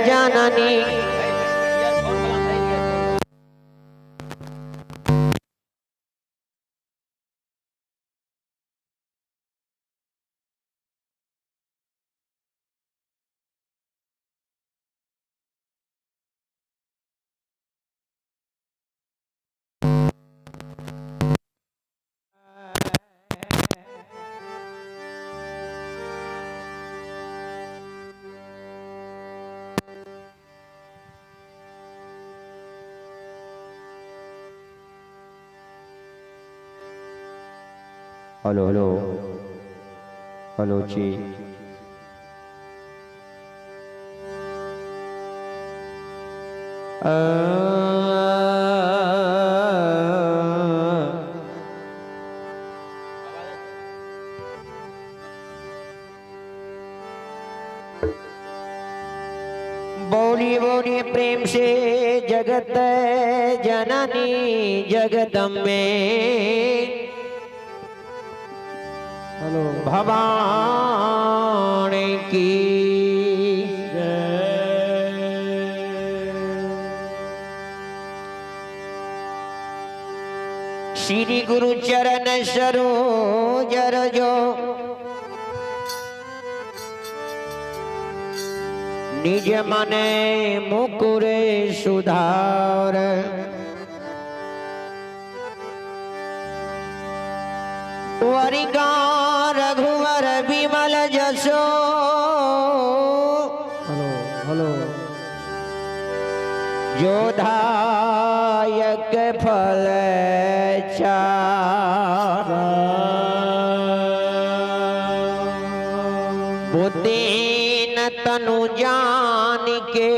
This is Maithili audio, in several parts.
जननी हेलो हेलो हेलो जी। बोली बोली प्रेम से जगत जननी जगदम्बे भवानी की श्री गुरु चरण सरोज रजो निज मने मुकुर सुधार। रघुवर विमल जसो हेलो हेलो जोधायक फल चार। बुद्धिहीन तनु जान के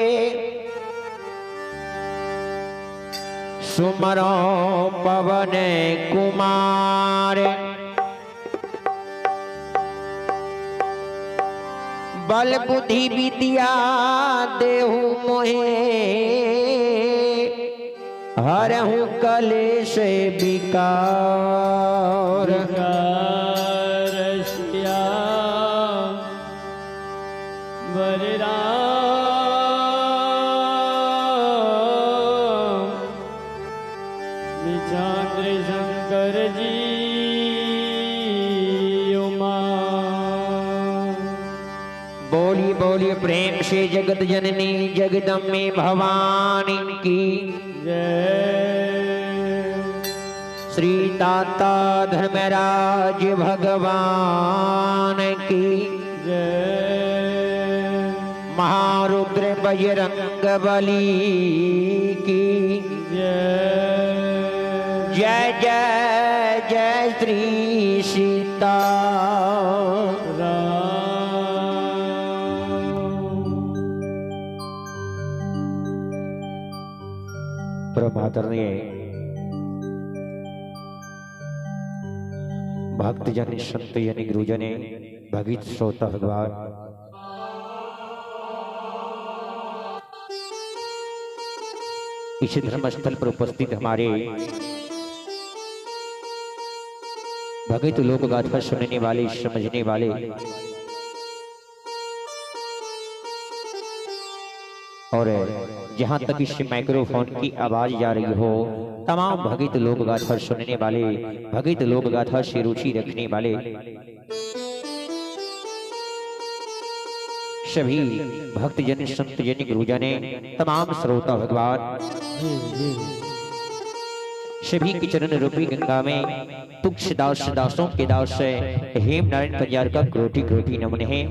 सुमरो पवन कुमार। बल बुद्धि विद्या देहु मोहे हरहु कलेश विकार। शंकर जी उमा। बोली बोली प्रेम से जगत जननी जगदम्बे भवानी की जय। श्री दाता धर्मराज भगवान की जय। महारुद्र बजरंग बली की जय। जय जय जय श्री सीता राम। परमादरणीय भक्तजन, संतजन, गुरुजन, भगीत श्रोता भगवान, इस धर्मस्थल पर उपस्थित हमारे भगत लोक गाथा सुनने वाले, समझने वाले और जहां तक इस माइक्रोफोन की आवाज जा रही हो, तमाम भगत लोक गाथा सुनने वाले, भगत लोक गाथा से रुचि रखने वाले सभी भक्तजन, संतजन, गुरुजन, तमाम श्रोता भगवान, सभी के चरण रूपी गंगा में तुक्ष दास दासों के दास हेम नारायण पंजार का कोटि कोटि नमन है।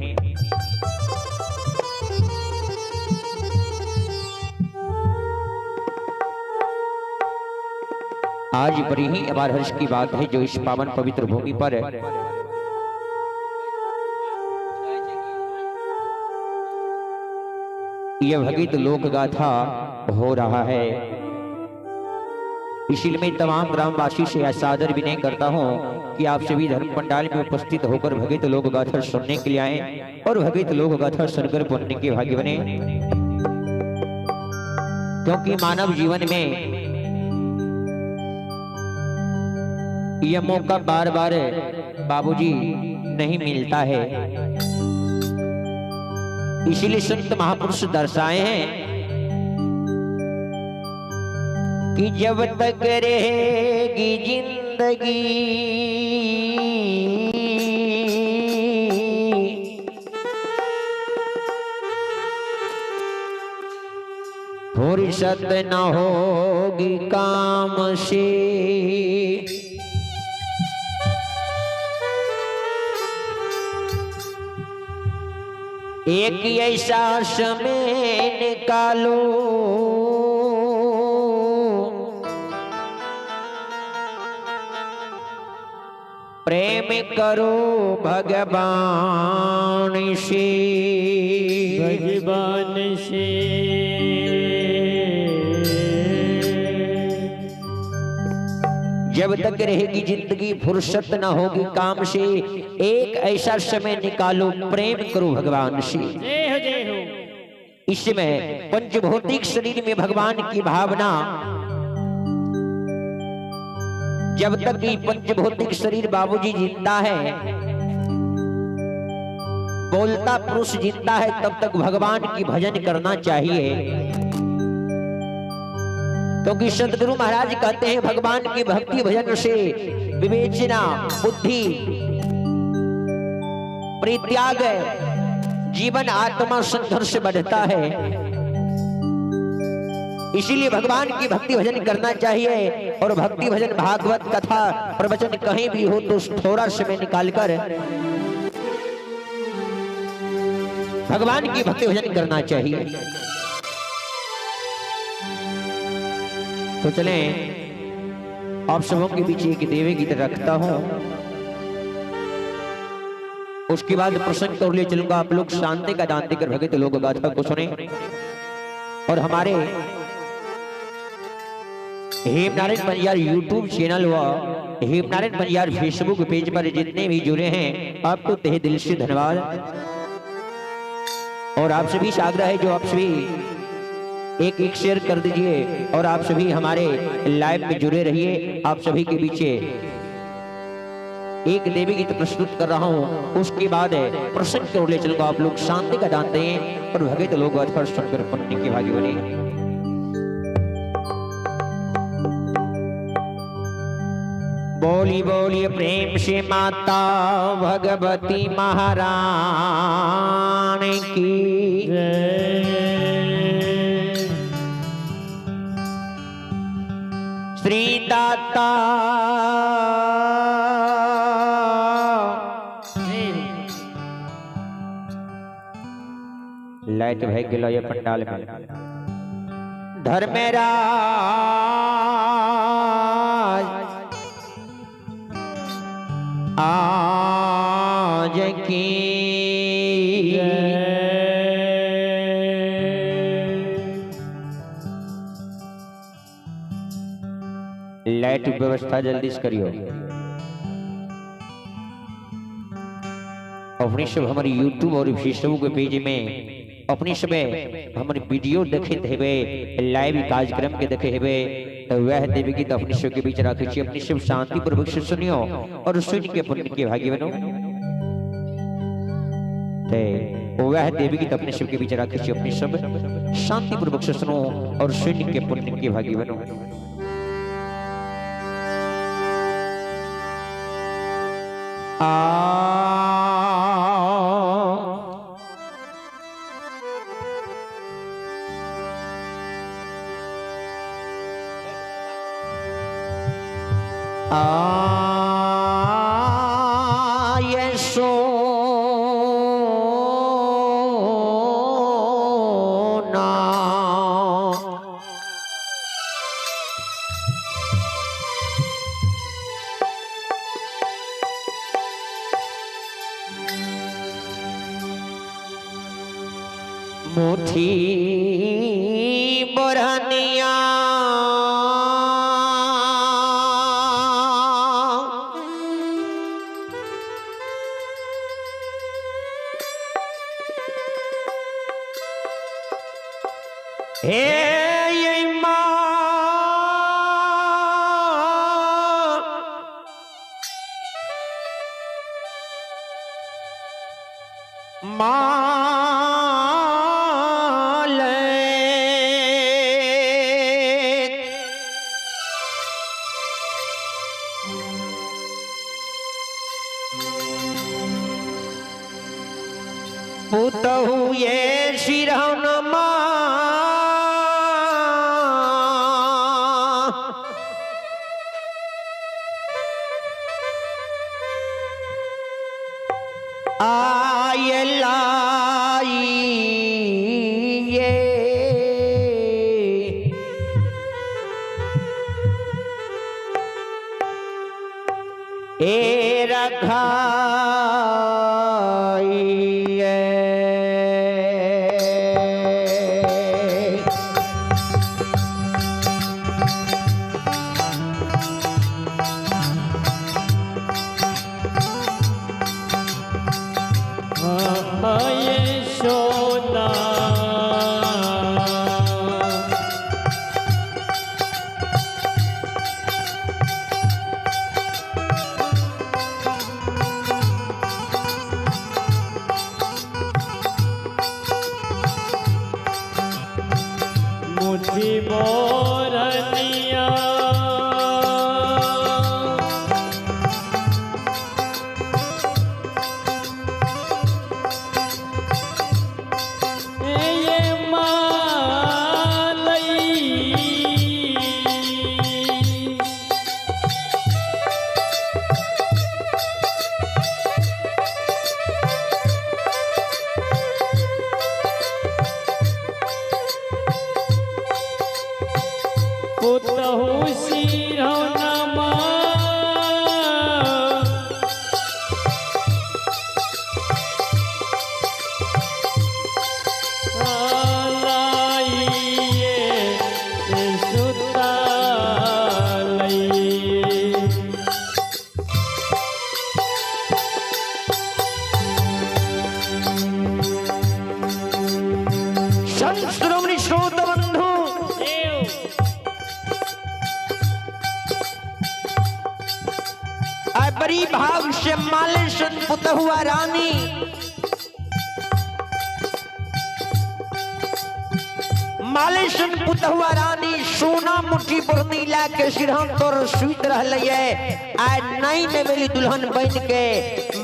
आज बड़ी ही अपार हर्ष की बात है जो इस पावन पवित्र भूमि पर यह भगीत लोक गाथा हो रहा है। इसीलिए मैं तमाम ग्रामवासी से सादर विनय करता हूं कि आप सभी धर्म पंडाल में उपस्थित होकर भगीत लोक गाथा सुनने के लिए आए और भगीत लोक गाथा सुनकर पुण्य के भागी बने, क्योंकि मानव जीवन में यह मौका बार बार बाबूजी नहीं मिलता है। इसीलिए संत महापुरुष दर्शाए हैं कि जब तक रहेगी जिंदगी फुर्सत न होगी काम से, एक ऐसा समय निकालो प्रेम करो भगवान से, भगवान से। जब तक रहेगी जिंदगी फुर्सत न होगी काम से, एक ऐसा समय निकालो प्रेम करो भगवान से। जय हो, जय हो। इसमें पंचभौतिक शरीर में भगवान की भावना, जब तक ये पंचभौतिक शरीर बाबूजी जिंदा है, बोलता पुरुष जिंदा है, तब तक भगवान की भजन करना चाहिए। क्योंकि सदगुरु महाराज कहते हैं भगवान की भक्ति भजन से विवेचना, बुद्धि, परित्याग, जीवन आत्मा संघर्ष बढ़ता है। इसीलिए भगवान की भक्ति भजन करना चाहिए। और भक्ति भजन, भागवत कथा प्रवचन कहीं भी हो तो थोड़ा समय निकालकर भगवान की भक्ति भजन करना चाहिए। तो चलें, आप सबों के बीच एक देवी गीत रखता हूं, उसके बाद प्रसंग तौर ले चलूंगा। आप लोग शांति का दान देकर भगत लोग गाथा को सुने। और हमारे हेमनारायण पंजार यूट्यूब चैनल व हेमनारायण पंजार फेसबुक पेज पर जितने भी जुड़े हैं, आपको तहे दिल से धन्यवाद। और आप सभी से आग्रह है जो आप सभी एक एक शेयर कर दीजिए और आप सभी हमारे लाइव में जुड़े रहिए। आप सभी के पीछे एक देवी गीत प्रस्तुत कर रहा हूं, उसके बाद प्रसंग की ओर ले चलूंगा। आप लोग शांति का दान दें और भगत लोग सुनकर पुण्य के भागी बने। बोली बोली प्रेम से माता भगवती महारानी की श्री दाता लाइट भाग गेलो ये पंडाल में। धर्मेराज आज की लाइट व्यवस्था जल्दी से करियो। अपने सब हमारे यूट्यूब और फेसबुक के पेज में अपने सब हमारे वीडियो देखे हेबे, लाइव कार्यक्रम के देखे हेबे, तो वह देवी गीत अपने सब के बीच रखे छी। अपने सब शांतिपूर्वक से सुनियो और सुन के पुण्य के भागी बनो। ते वह देवी गीत अपने सब के बीच रखे छी। अपने सब शांतिपूर्वक से सुनो और सुन के पुण्य के भागी बनो। आ सोना मुठी बरनिया हे माँ माल पुतहु ये सिरहन माँ आय लाई ये ए रखाई सोना मुझी बोरनिया ये मालई पुतहु सिरौनमा लाइए सुतालई। संत श्रोमणी श्रोत बंधु बड़ी भाव से मालेशन पुतहुआ रानी मालेशन पुतहुआ रानी सोना मुट्ठी बुरनी ला के सिरहन तोर सुत रहलै। आइ नई नवेली दुल्हन बन के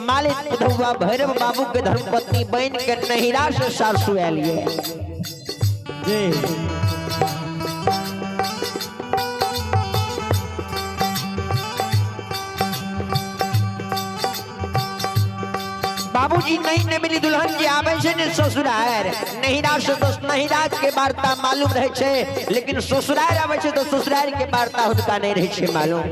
मालिक पुतहुआ भैरव बाबू के धर्मपत्नी बन के नहिरा से सासु आलिए। बाबूजी नहीं ने मिली दुल्हन जी आवे छे ने ससुरार नहिरा से तो नहिरा के वार्ता मालूम रहे छे, लेकिन ससुराल आवे छे तो ससुराल के वार्ता हुनका नहीं रहे छे मालूम।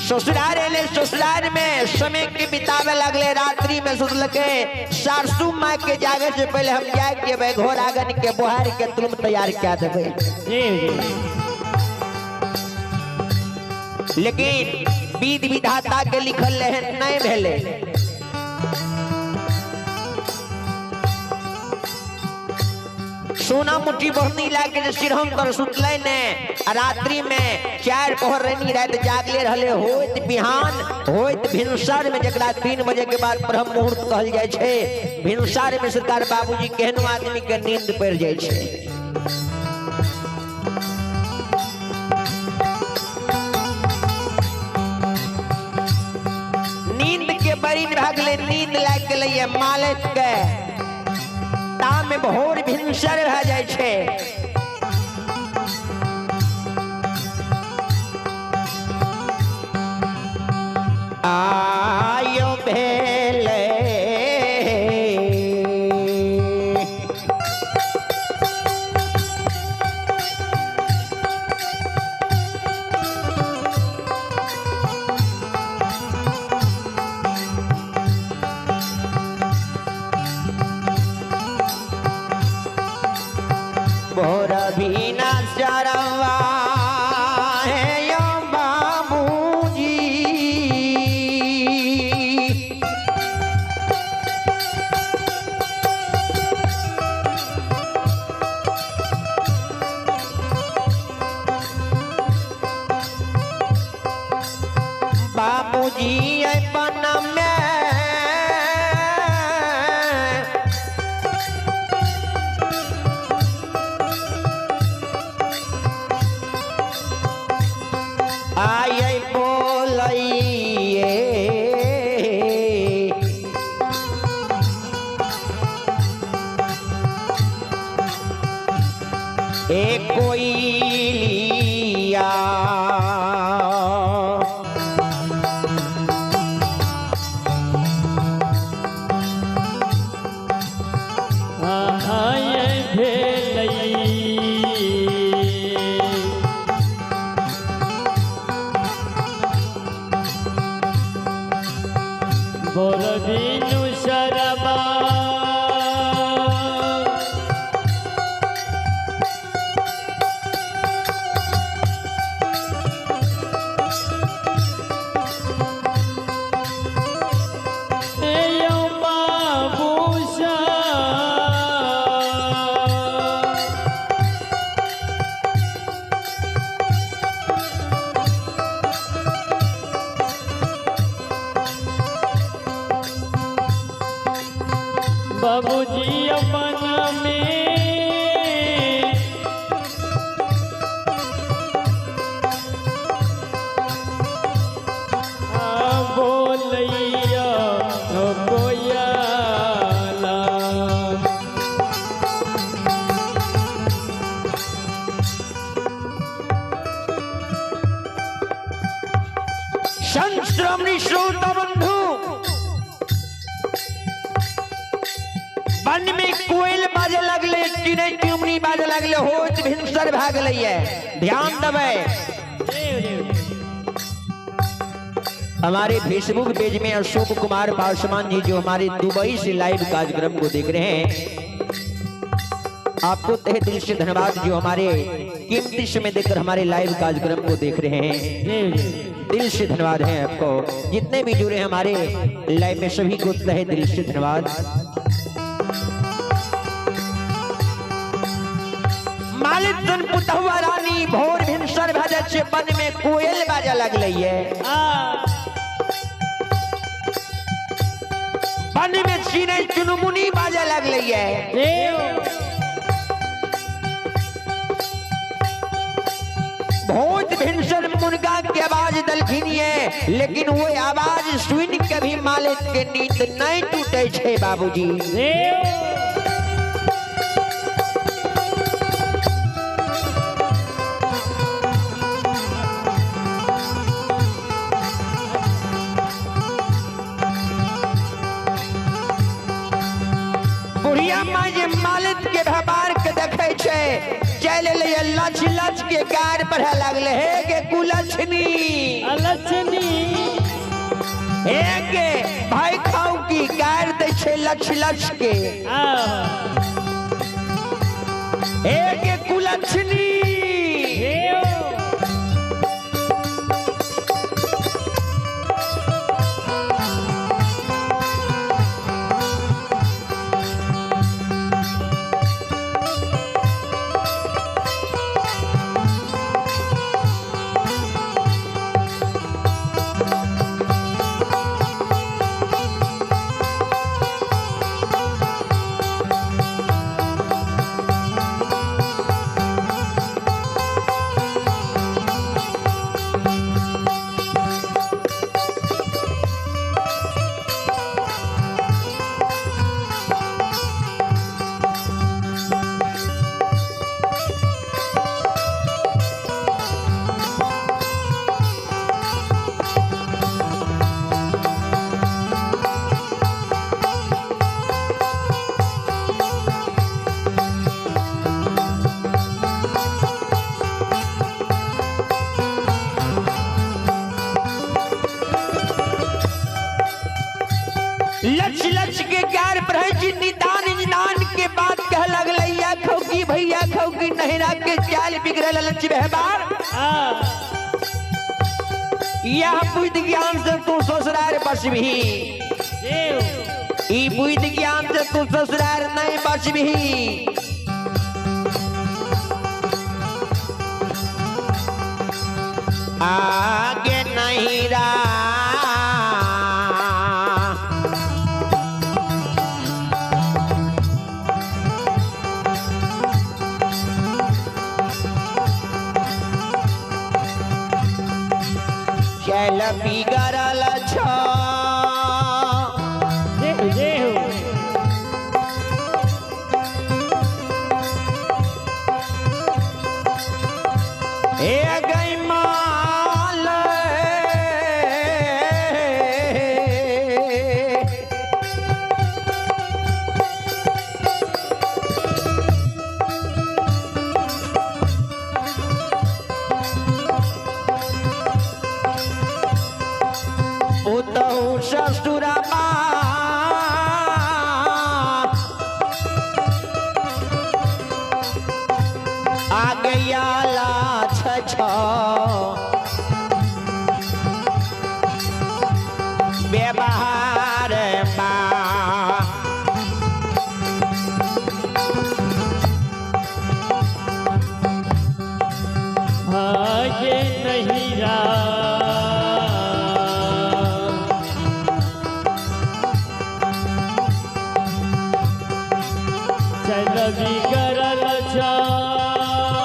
ससुराल एले, ससुराल में समय के बितावे लगले। रात्रि में सोचलके सासू माँ के जागे से पहले हम जाए के घर आंगन के बुहार के तुम तैयार क्या देवे। लेकिन विध विधाता के लिखल रहे नहीं भेले। सोना मुट्ठी बहनी लाके सिरहन तर सुतले ने, रात्रि में 4 पहर रनी रात जागले रहले। होइत बिहान होइत भिनसर में, जकरा 3 बजे के बाद ब्रह्म मुहूर्त कहल जाय छे, भिनसर में सरकार बाबूजी केहनो आदमी के नींद पड़ जाय छे। नींद के बरीन भागले, नींद लाग गेलै मालिक के, में भोर भिनसर भए जाय छे। आयो भेले भोर बिना चरवा है यो बाबूजी, बाबूजी अपन में आये बोलिए, ए कोई लिया आये भेलई बोल बिनु शरबा ए बाबूशा, बाबूजी अपन में बोलैया कोयाला। संत श्रोमणी श्रोता बंधु, वन में कोयल बाजे लगले, चिड़ै चुमनी बाजे लगले, होइत भिनसर भए गेलैये। ध्यान देबै, हमारे फेसबुक पेज में अशोक कुमार पासवान जी जो हमारे दुबई से लाइव कार्यक्रम को देख रहे हैं, आपको तहे दिल से धन्यवाद जो हमारे कीमती समय देकर हमारे लाइव कार्यक्रम को देख रहे हैं। दिल से धन्यवाद है आपको। जितने भी जुड़े हमारे लाइव में सभी को तहे दिल से धन्यवाद। मालिक सुन पुतहुआ रानी भोर भिनसर भए जाइ छै, वन में कोयल बाजऽ लगलैये, वन में चिड़ै चुनमुनी बाजऽ लगलैये, बहुत भिनसर मुर्गा के आवाज दलखिन ये, लेकिन वो आवाज सुन के भी मालिक के नींद नहीं टूटे छे बाबूजी। चल एलै लच लच के कार बढ़े लागले हे गे कुलछनी अलछनी हे गे भाई खाऊ की कार दै छै लच लच के हे गे कुलछनी लच लच के कार पर जी निदान निदान के बात कह लगलै या खौकी भैया खौकी नहरा के चाल बिगड़ल लच व्यवहार यह बुद्धि ज्ञान से तू ससुरार बसबही ई बुद्धि ज्ञान से तू ससुरार नहीं बसबही आगे नहीं रा चल बिगड़ल छ हे गई माल पुतहु ससुरबा आ गया लाछ छ व्यवहार बा आगे नहीं रा चल बिगड़ल छ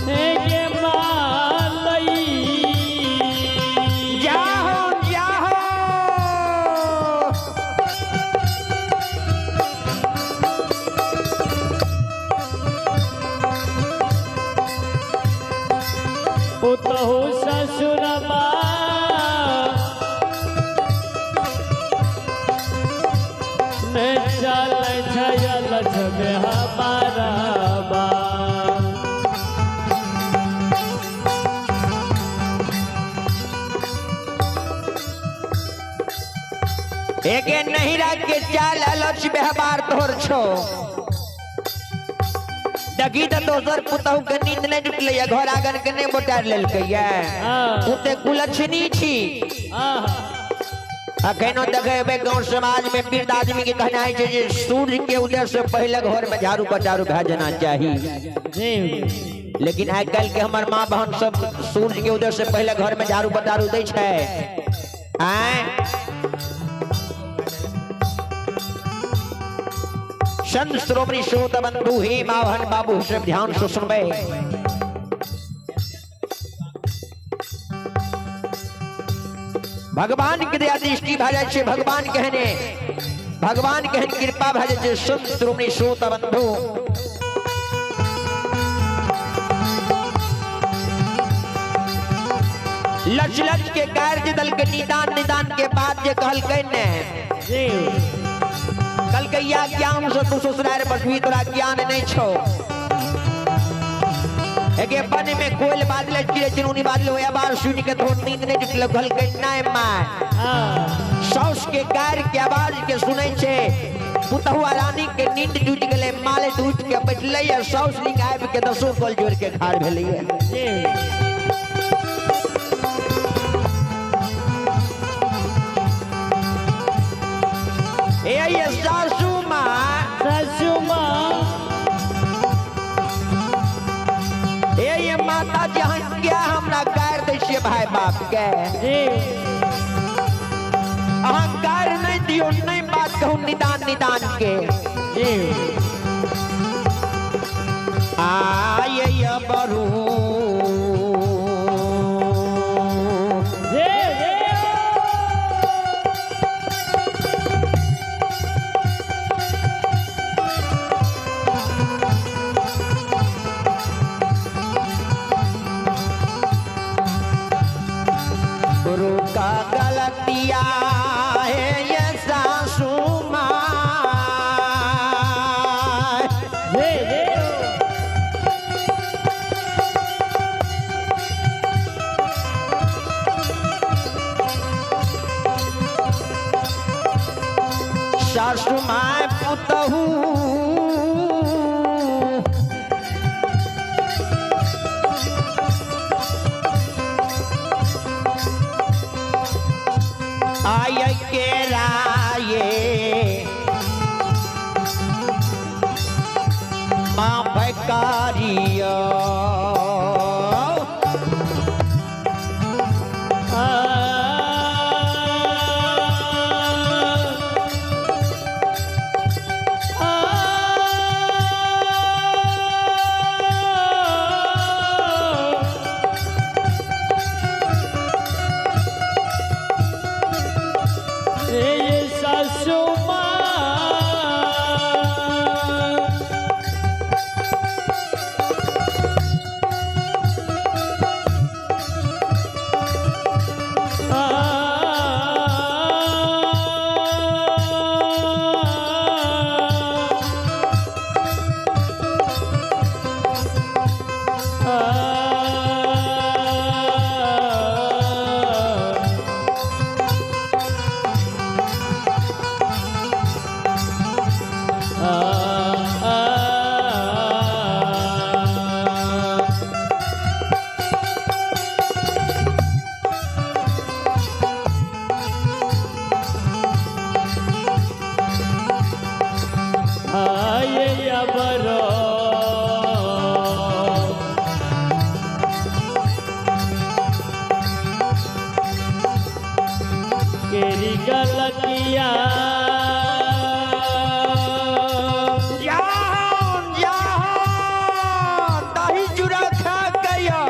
हे मालई जाहो जाहो पुतहु ससुरबा में चल छयल छबे हमारा बा एके नहिरा के चाल अलच व्यवहार तोहर छो देखी त दोसर पुतहु के नींद नहीं टूटलै या घर आंगन के नहीं बोटार लेलकै या हाँ। तू ते कुलक्षणी छी आहा अखनो देखेबै गांव समाज में वृद्ध आदमी के कहना है जे सूर्य के उदय से पहले घर में झाड़ू पटारू भए जाना चाही जी लेकिन आइ काल्हि के हमर माँ बहन सब सूर्य के उदय से पहले घर में झाड़ू पटारू दै छै आँय संत श्रोमणी श्रोत बंधु हे माँ बहन बाबू सब ध्यान से सुनबै भगवान के दया दृष्टि भए जाइ छै भगवान कहने भगवान केहन कृपा भए जाइ छै संत श्रोमणी श्रोत बंधु लच लच के कार्य दल के निदान निदान के बाद जे कहलकै ने जी कहलकै या ज्ञान से तू ससुरार बसबी तोरा ज्ञान नहीं छौ। एके वन में कोयल बाजले चिड़ै चुनमुनी बाजले ओहि आवाज सुनि के तोहर नींद नहीं टूटल। कहलकै नहीं माय, साउस के कार्य के आवाज के सुनै छे पुतहुआ रानी के नींद टूटि गेलै। माले उठि के बैठलै आ साउस लिंग आबि के दसो कल जोड़ के खाड़ भेलै। जी ए ये सासू माँ, सासू माँ, ए ये माता जी अहाँ क्या हमरा गारि दै छियै भाई बाप के? जी अहाँ गारि नहीं दियौ, नहीं बात कहू निदान निदान के। जी आय ये बरू जी जी रुका गलतिया है ये सासू माँ। जी जी सासू माँ पुतहू आय के राये माँ भकारिया। सासू माँ केरी गलतिया जान जान दही चूड़ा खा गया।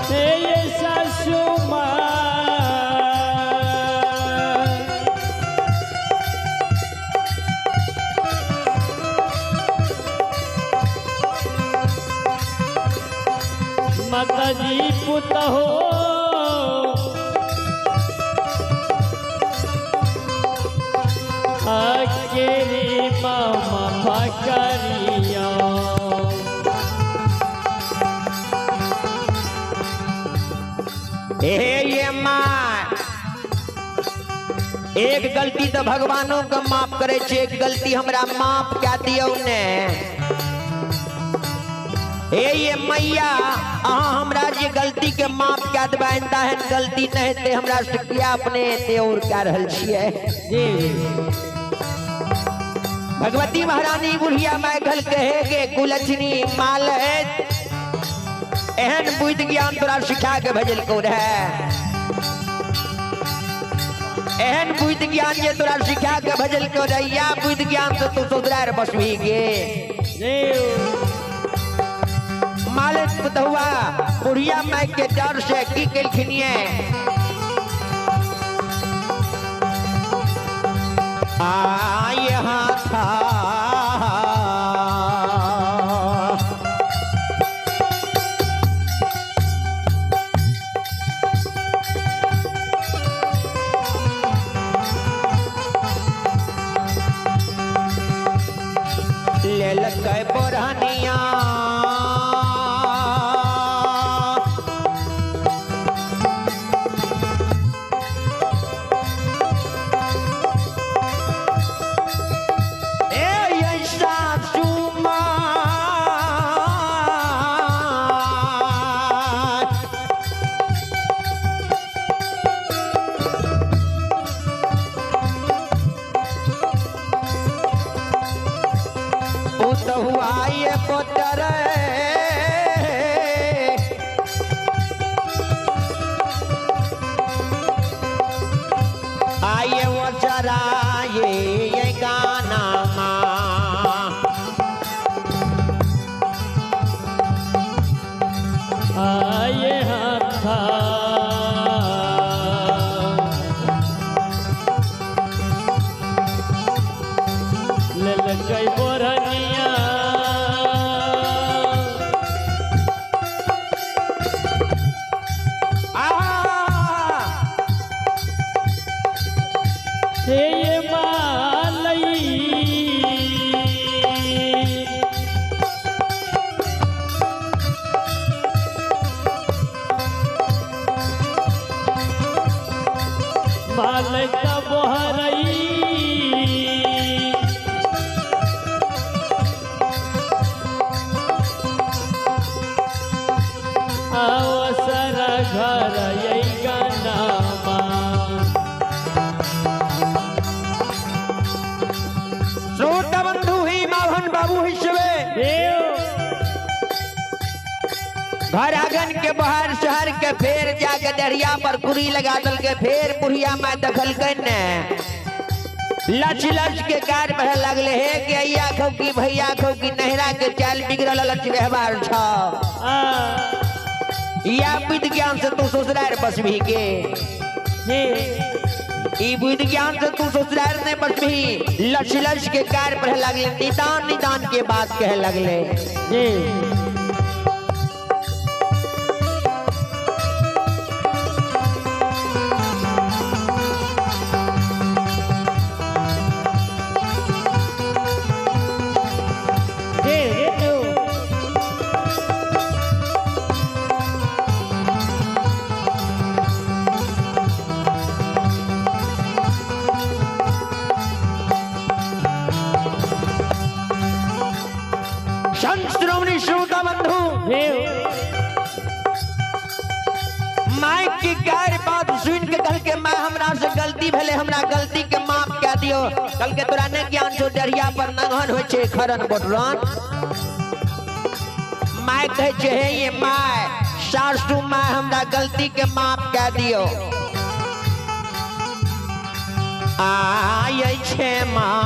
हे सासू माँ माता जी पुतहो अकेली मामा फकरिया। हे ये माँ, एक गलती तो भगवानों के माफ करे छे, एक गलती हमरा माफ क्या दियौ ने। हे ये मैया, अहाँ हमरा जे गलती के माफ क्या देबै, एहन गलती नहीं हेतै हमरा से किया अपने एते और कए रहल छियै। जी भगवती महारानी बुढ़िया माय कहलकै हे गे कुलक्षणी माल एहन बुद्धि ज्ञान तोरा सिखा के भेजलकौ रहे, एहन बुद्धि ज्ञान जे तोरा सिखा के भेजलकौ रहे, या बुद्धि ज्ञान से तू ससुरार बसबी गे। मालिक पुतहुआ बुढ़िया माय के डर से की केलखिन ये आ यहाँ था। ललकै बोरहनिया। ए ये सासू माँ पुतहुआ ये पोतर आये वो जरा ये गाना माँ। आए हाथा ललकै बोरनिया। आहा! हे ये मालई मालई तब हरई। अवसर घर यही गाना श्रोता बंधु ही माभन बाबू हिसवे देव घर आंगन के बाहर शहर के फेर जाके दरिया पर कुरी लगा दल के फेर बुढ़िया माय देखलकै ने लच लच के कार बढ़े लगले हे कि अइया खौ की भैया खौ की नहरा के चाल बिगड़ल लच व्यवहार छ आ या विद ज्ञान से तू ससुरार बसबी के हे ई बुद्धि ज्ञान से तू ससुरार नहीं बसबी। लच लच के कार बढ़े लगले निदान निदान के बात कहे लगले। जी जी संत श्रोमणी श्रोता बंधु देव माय की गार बात सुन के कल के माँ हमरा से गलती भेले हमरा गलती के माफ कह दियो। कल के तोरा ने ज्ञान छौ दरिया पर नंगन होइ छै खरन बोटरन। My कहै छै हे ये my सासू my हमरा गलती के माफ कह दियो। आय छै माँ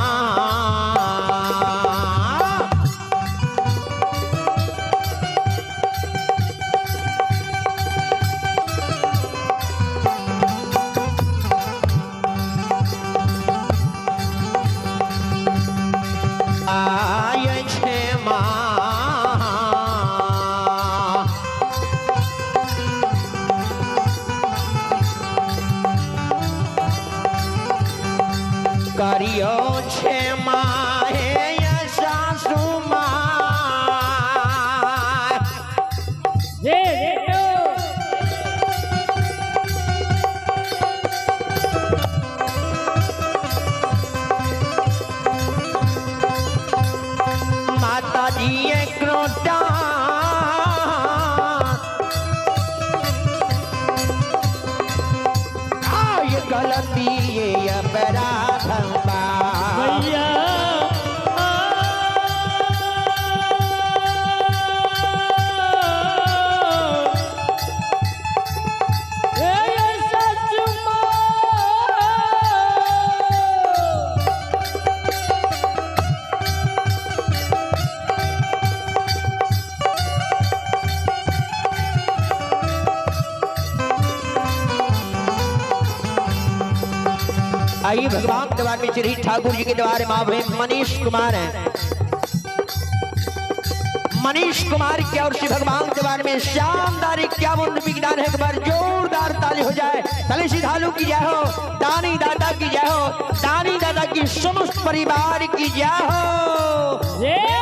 आय छै माँ करियो छै माँ हे सासू माँ। जी माता जी ये क्रोटा आय गलती ये अपराध बा। भैया सासू माँ आइए भगवान द्वार में श्री ठाकुर जी के द्वार माँ मनीष कुमार हैं। मनीष कुमार की ओर से भगवान द्वार में शानदार 51 रुपये की दान है। एक बार जोरदार ताली हो जाए। ताली सिद्धालु की जय हो, दानी दादा की जय हो, दानी दादा की समस्त परिवार की जय हो। जय।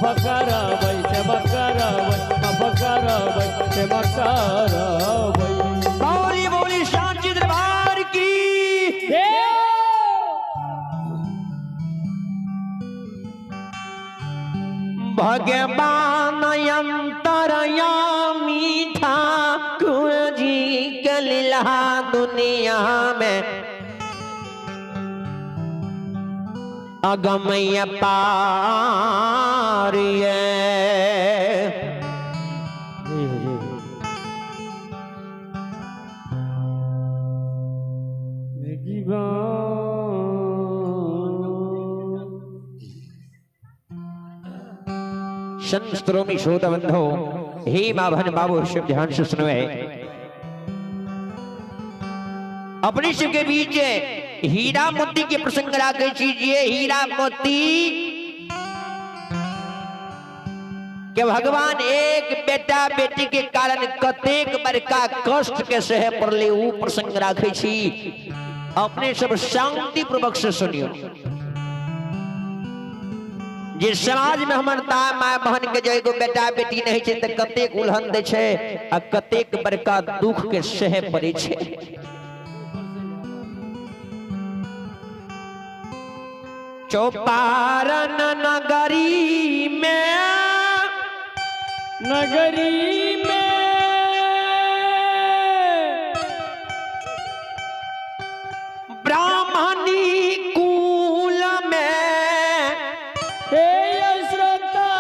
माफ करबै, क्षमा करबै, माफ करबै, क्षमा करबै। बोली बोली सांची दरबार की। भगवान अंतरयामी ठाकुर जी के लीला दुनिया में अगमय पार ये। संस्त्रोमि शोधबंधो हे माभन बाबू शिव ध्यान से सुनवे। अपने शिव के बीच हीरा मोती के प्रसंग राखे चीजिए। हीरा मोती के भगवान एक बेटा बेटी के कारण कतेक बड़का कष्ट के सहे पड़ले ऊ प्रसंग राखे छी। अपने सब शांति पूर्वक से सुनियो। जे समाज में हमर ता my बहन के जो एगो बेटा बेटी नहीं छै त कतेक उलहन दै छै आ कतेक बड़का दुख के सहे पड़े छै। चौपारण नगरी में, नगरी में ब्राह्मणी कुल में हे श्रोता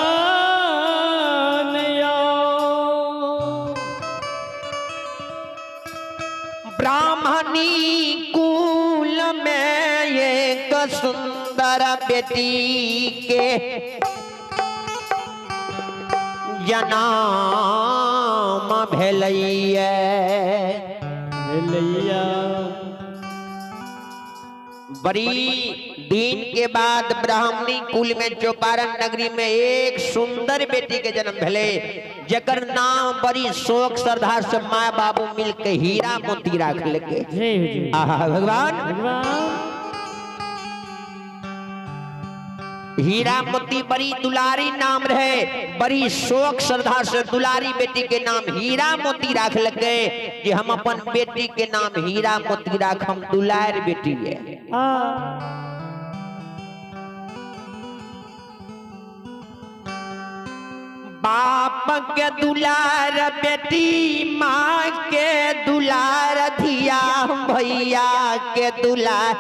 भगवान आओ। ब्राह्मणी कुल में एक सुंदर बेटी के जन्म भेलैया। भेलैया। बड़ी दिन के बाद ब्राह्मणी कुल में चौपारण नगरी में एक सुंदर बेटी के जन्म भेले, जकर नाम बड़ी शोक श्रद्धा से माय बाबू मिल के हीरा मोती राख लेके। आहा भगवान। भगवान हीरा मोती बड़ी दुलारी नाम रहे, बड़ी शोक श्रद्धा से दुलारी बेटी के नाम हीरा मोती राख लगे जे हम अपन बेटी के नाम हीरा मोती राख, हम दुलार बेटी है। बाप के दुलार बेटी, माँ के दुलार धिया, भैया के दुलार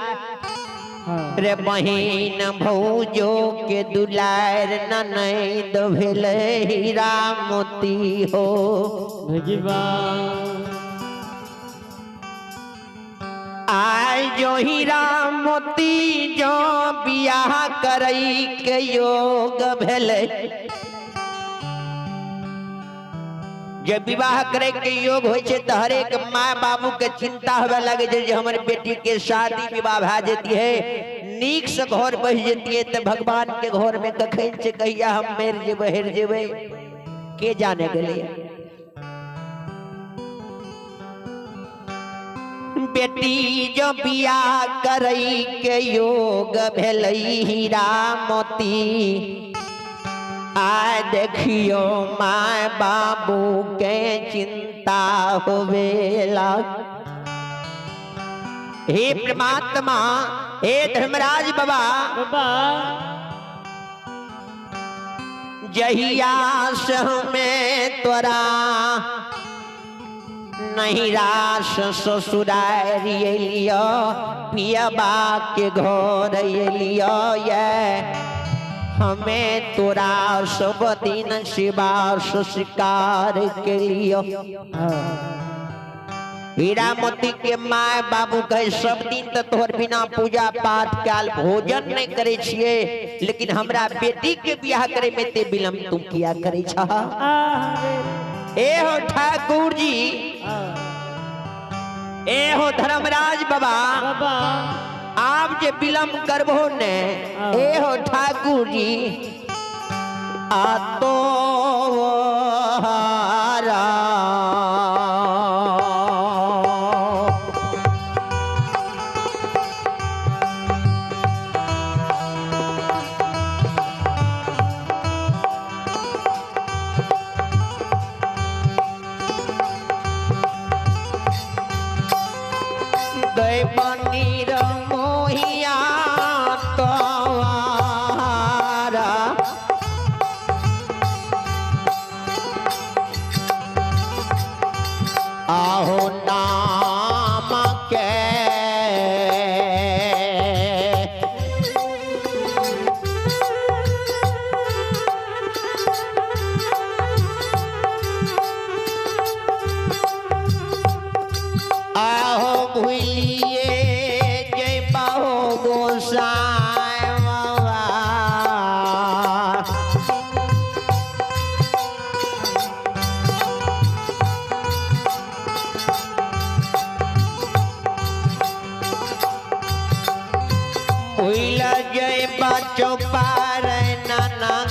रे बहिन, भौजो के दुलार ननैद भेलै हीरा मोती हो। भगवान आय जो हीरा मोती जो बियाह करई के योग भेलै, जब विवाह करे के योग होय छै त हरेक my बाबू के चिंता होवे लगे छै जे हमर बेटी के शादी विवाह भए जेती है, नीक से घर बस जेती है त भगवान के घर में कखन से कहिया हम मरि जेबै हेर जेबै के जाने गेलै। बेटी जो बियाह करई के योग भेलै हीरा मोती, आय देखियो my बाबू के चिंता होवेला। हे परमात्मा, हे धर्मराज बाबा, जहिया से हमें तोरा नहिरा ससुरार एलियो, पियबा के घर एलियो, ये हमें तोरा सब दिन सेवा संस्कार के लियो। हीरा मोती के my बाबू कहे सब दिन तो तोहर बिना पूजा पाठ काल भोजन नहीं करे छिए, लेकिन हमरा बेटी के बियाह करे में ते विलंब तुम किया करे छह। ए हो ठाकुर जी, ए हो धर्मराज बाबा, आप जे विलंब करबो ने, ए हो ठाकुर जी आ तो हारा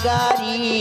नगरी।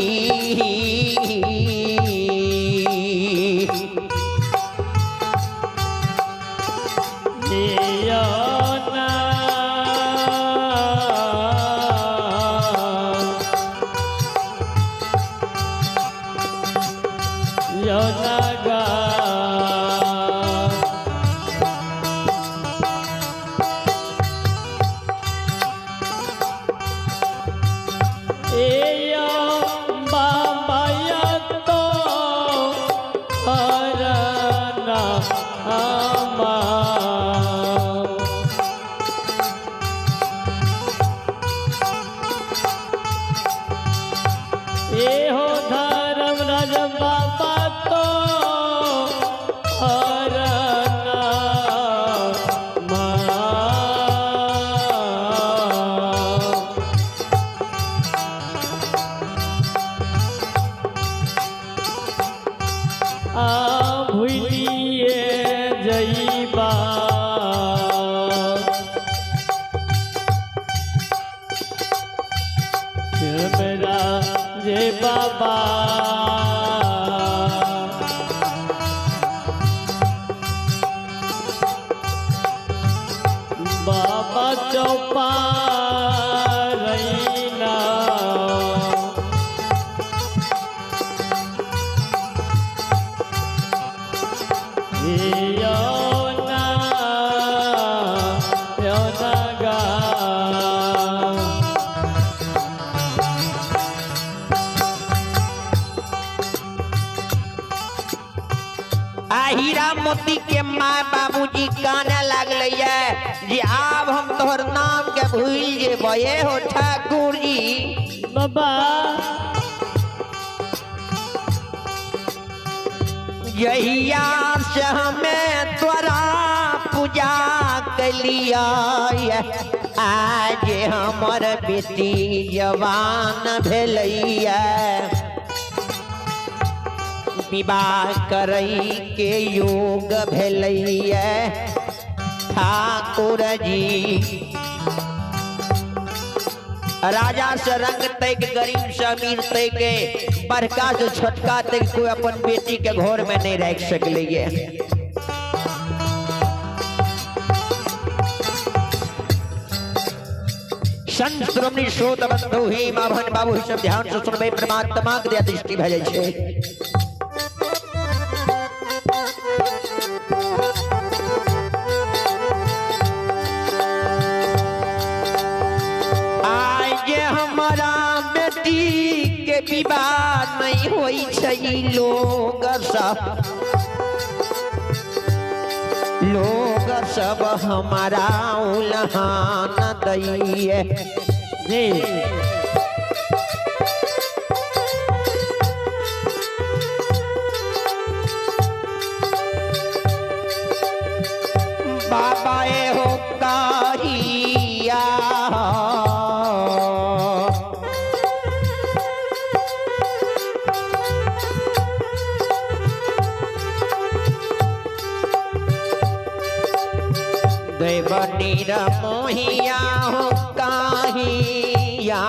आ हीरा मोती के माय बाबूजी काने लागले जे आब हम तोहर नाम के भूल जेबै हो ठाकुर जी। बाबा जहिया से हमें तोरा पूजा कलिया आज हमर बेटी जवान भेलैया, विवाह करई के योग भेलैया ठाकुर जी। राजा से रंग तक, गरीब से अमीर तक, बड़का से छोटका तक कोई अपन बेटी के घर में नहीं रख सकले। संत श्रोमणी श्रोत बंधु ही माभन बाबू सब ध्यान से सुनबे, परमात्मा के दृष्टि भए जाइ छै। हमारा बेटी के विवाह नहीं होई छै, लोग सब हमारा उलहान दैये जी। बाबा ए हो कारिया देवनीर मोहिया हो काहिया,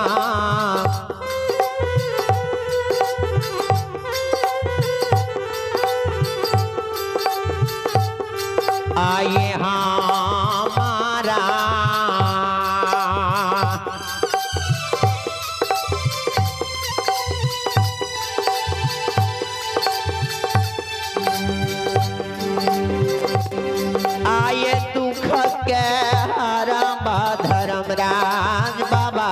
आए हमारा आए दुख के हरम धर्मराज बाबा,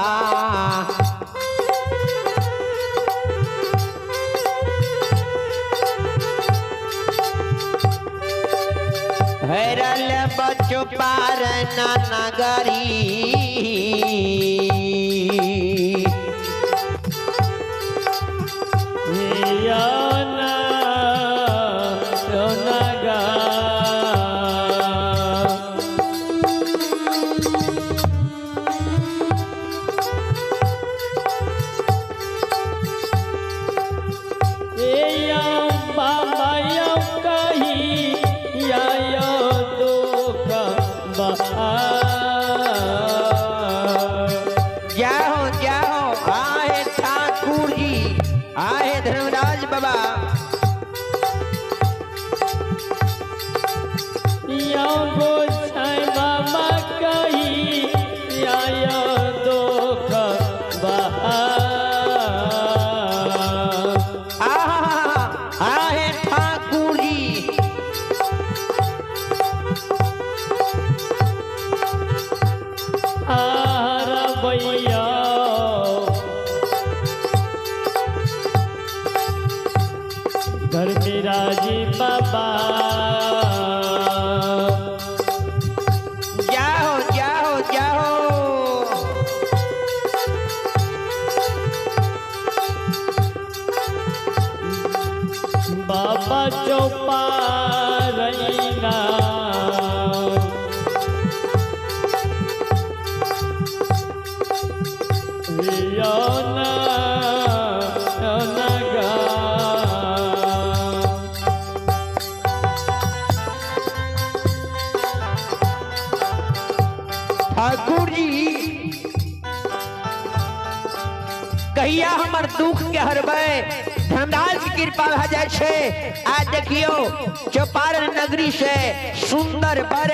हेरल बच्चो पार नगरी। आहे धर्मराज बाबा। यो गोसाई बाबा कही आयो दुख बहा। आहा आहे ठाकुर जी। आरा भैया धर्मराजी बाबा। जाओ जाओ जाओ। बाबा चौपारैना यो ना गा। ठाकुर जी कहिया हमर दुख के हरबै, धर्मराज की कृपा भए जाइ छै। आज देखियो चौपारण नगरी से सुंदर बर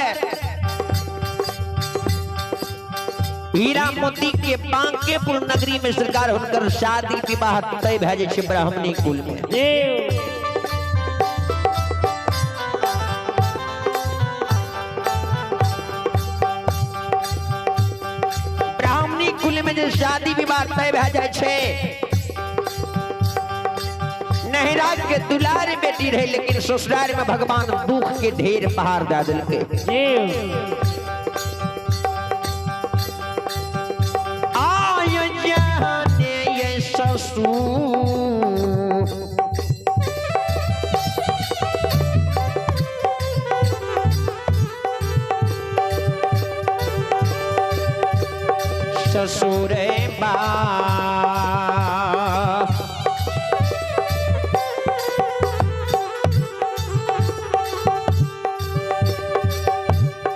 हीरा मोती के बांकेपुर नगरी में सरकार हुनकर शादी विवाह तय भए जाइ छै ब्राह्मणी कुल में। देव ब्राह्मणी कुल में जे शादी विवाह तय भए जाइ छै, नहिरा के दुलार बेटी रहे, लेकिन ससुराल में भगवान दुख के ढेर पहाड़ दे देलकै। देव आय जाने ये ससुर ससुर बा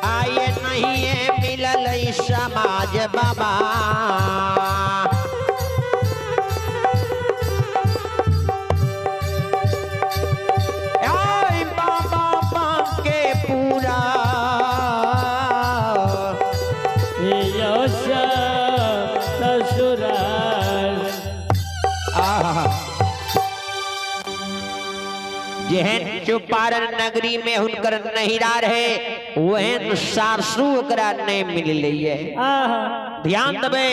आए नहीं मिलल समाज बाबा। आए बाबा के पूरा यो ससुराल। आहा। जेहन चौपारण नगरी में हुनकर नहिरा रहे, वहन सासू ओकरा नहीं मिललै। आहा ध्यान देबै,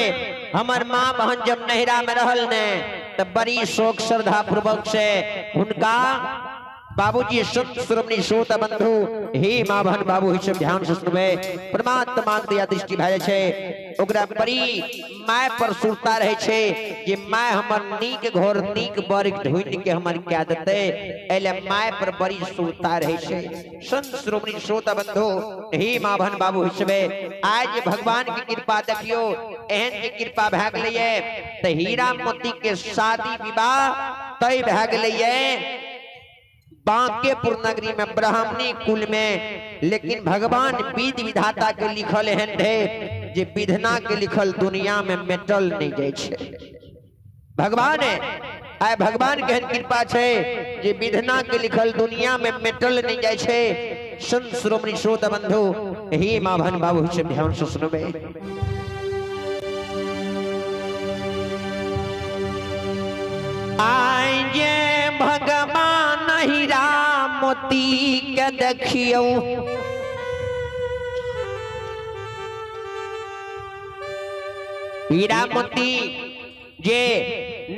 हमर माँ बहन जब नहिरा में रहल ने त बड़ी शोक श्रद्धा पूर्वक से हुनका बाबूजी संत श्रोमणी श्रोता बंधु हे माँ बहन बाबू सब ध्यान से सुनबै, परमात्मा के दया दृष्टि भए जाइ छै। ओकरा बड़ी my पर सुरता रहै छै जे my हमर नीक घर नीक बर ढूंढ के हमर क्या देतै, एहि my पर बड़ी सुरता रहै छै। संत श्रोमणी श्रोता बंधु हे माँ बहन बाबू हिसबे, आज भगवान के कृपा देखियो, एहन जे कृपा भए गेलैये त हीरा मोती के शादी विवाह तय भए गेलैये बांकेपुर नगरी में ब्राह्मणी कुल में। लेकिन भगवान विध विधाता के लिखल एहन रहे जे विधना के लिखल दुनिया में मेटल नहीं जाइ छै। भगवान आय भगवान के एहन कृपा छै जे विधना के लिखल दुनिया में मेटल नहीं जाइ छै। संत श्रोमणी श्रोता बंधु हे माँ बहन बाबू से ध्यान से सुनबै। आय जे भगवान हीरा मोती के देखियौ, हीरा मोती जे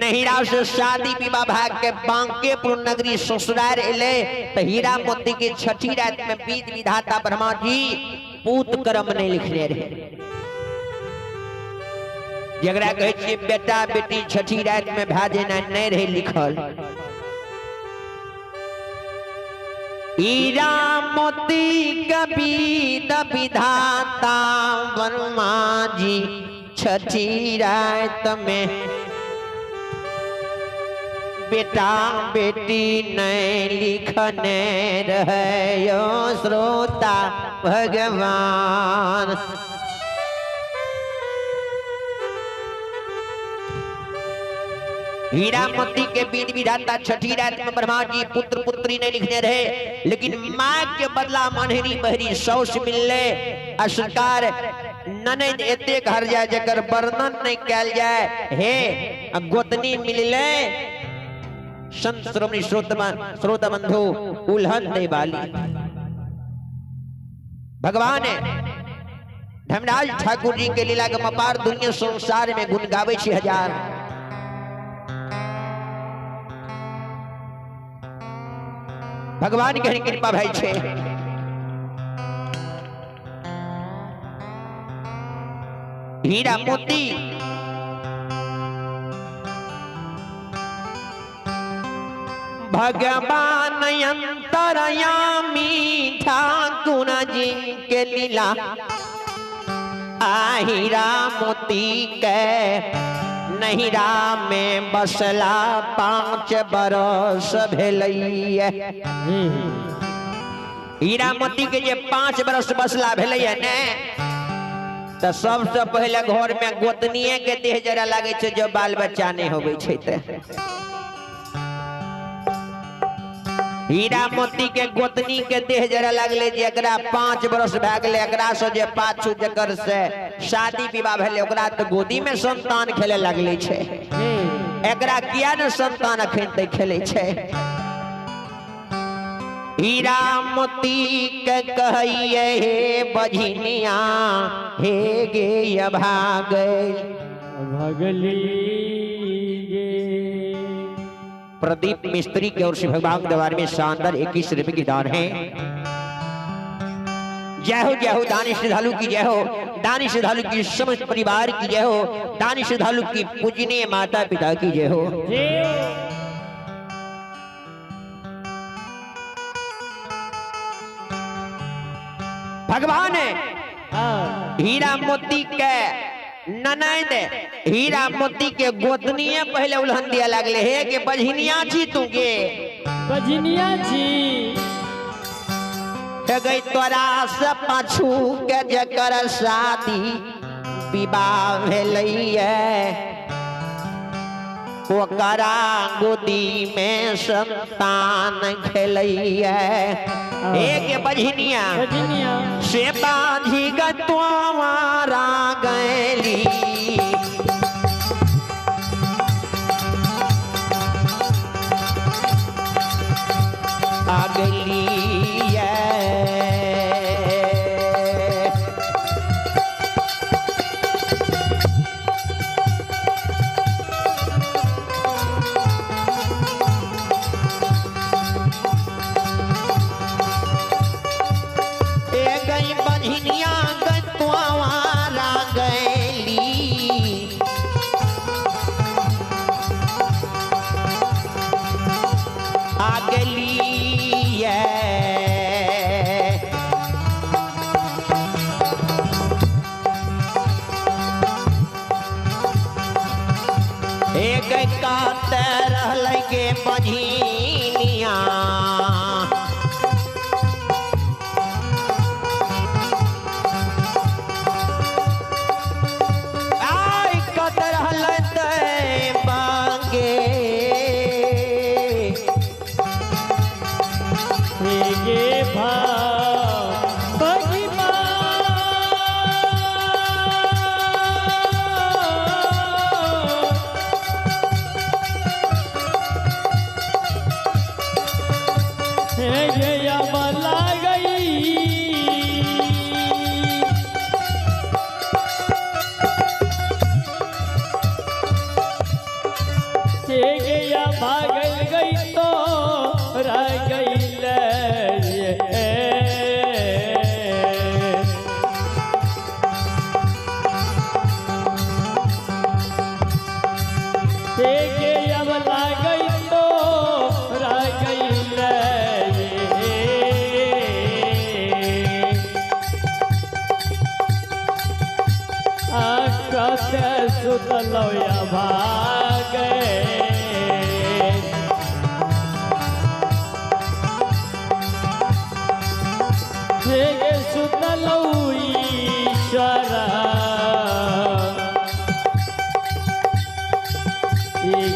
नहिरा से शादी विवाह भाग के बांकेपुर नगरी ससुराल एले त हीरा मोती के छठी रात में बीत विधाता ब्रह्मा जी पूत कर्म नहीं लिखने रहे। जकरा कहै छियै बेटा बेटी छठी रात में भए जेना नहीं रहे लिखल। हीरा मोती कबीर विधाता ब्रह्मा जी छठी रात में बेटा बेटी नहीं लिखने रहे श्रोता भगवान। हीरा मोती के बीत विधाता छठी रात में ब्रह्मा जी पुत्र पुत्री नहीं लिखने रहे, लेकिन माँ के बदला मनहरी बहरी सौस मिलले। आ सरकार ननद एतेक हर जाए जकर वर्णन नहीं कैल जाए। हे गोतनी मिलले संत श्रोमणी श्रोता बंधु उल्हन दे वाली। भगवान धर्मराज ठाकुर जी के लीला के मपार दुनिया संसार में गुण गावे छी हजार। भगवान के कृपा भाई छे। हीरा मोती भगवान अंतरयामी ठाकुर जी के लीला आ हीरा मोती के नहिरा में बसला 5 बरस भेलैया। हीरा मोती के जे 5 बरस बसला भेलैया ने तो सबसे पहले घर में गोतनीये के देह जरा लागे छे जो बाल बच्चा नहीं होवे छे। ते हीरा मोती के गोतनी के देह जरा लागले जे एकरा 5 बरस भए गेलै, एकरा से जे पाछू जकर से शादी विवाह भेलै ओकरा तो गोदी में संतान खेले लागले छे, एकरा किया ने संतान अखन तक खेले छे। हीरा मोती के कहिए हे बझनिया हे गे अभागल भगली गे। प्रदीप मिस्त्री के ओर से भगवान के दरबार में शानदार 21 रुपए की दान है। जय हो जय हो दानी श्रद्धालु की जय हो, दानी श्रद्धालु की समस्त परिवार की जय हो, दानी श्रद्धालु की पूजनीय माता पिता की जय हो। भगवान हीरा मोती के ननद हीरा मोती के गोतनीय पहले उल्हन दिया लागले हे के बझनिया छी तू के बझनिया छी हे गई तोरा से पाछू के जकर शादी विवाह भेलैया ओकरा गोदी में संतान खेलैया। हे के बझनिया से बाझी गतवारा गैली अगली। बझनिया आई कतर हलत बांगे गे भा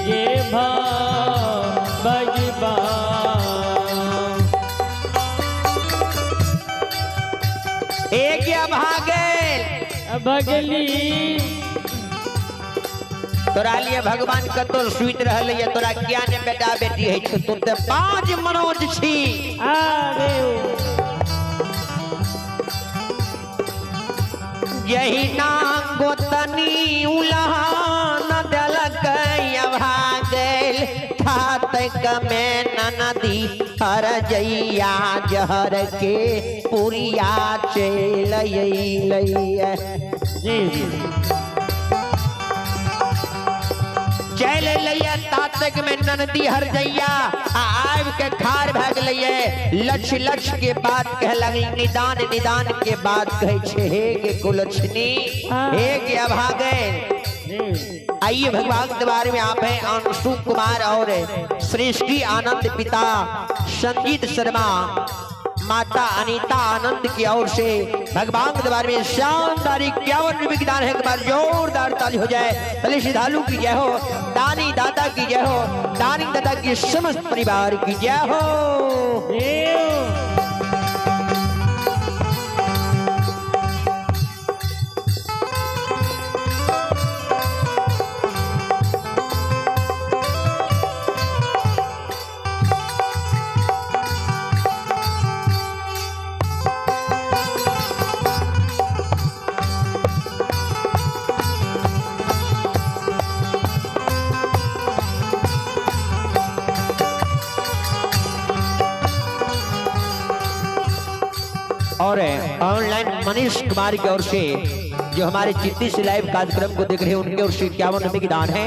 गे भगवान। एक भागल बगली तोरा लिए भगवान कतो सुति रहल ये, तोरा किया ने बेटा बेटी है छौ, तू ते पांच मनोज छी। अरे यही नाम गोतनी उलहान देलक भागल थातक में ननदी हर जैया जहर के पुरिया चल अइलै। जी चल अइलै तातक में ननदी हर जैया आ आबि के खार भए गेलैये। लक्ष लक्ष के बात कह लगली, निदान निदान के बात कहै छै। हे गे कुलक्षणी, हे गे अभागल। आइए भगवान के दरबार में आप हैं अंशु कुमार और सृष्टि आनंद पिता संजीत शर्मा माता अनीता आनंद की ओर से भगवान के दरबार में शानदार 51 रुपये की दान है। एक बार जोरदार ताली हो जाए। पहले श्रद्धालु की जय हो, दानी दाता की जय हो, दानी दाता की समस्त परिवार की जय हो। और ऑनलाइन मनीष कुमार की ओर से जो हमारे चित्ती से लाइव कार्यक्रम को देख रहे हैं उनके ओर से 51 रुपए की दान है।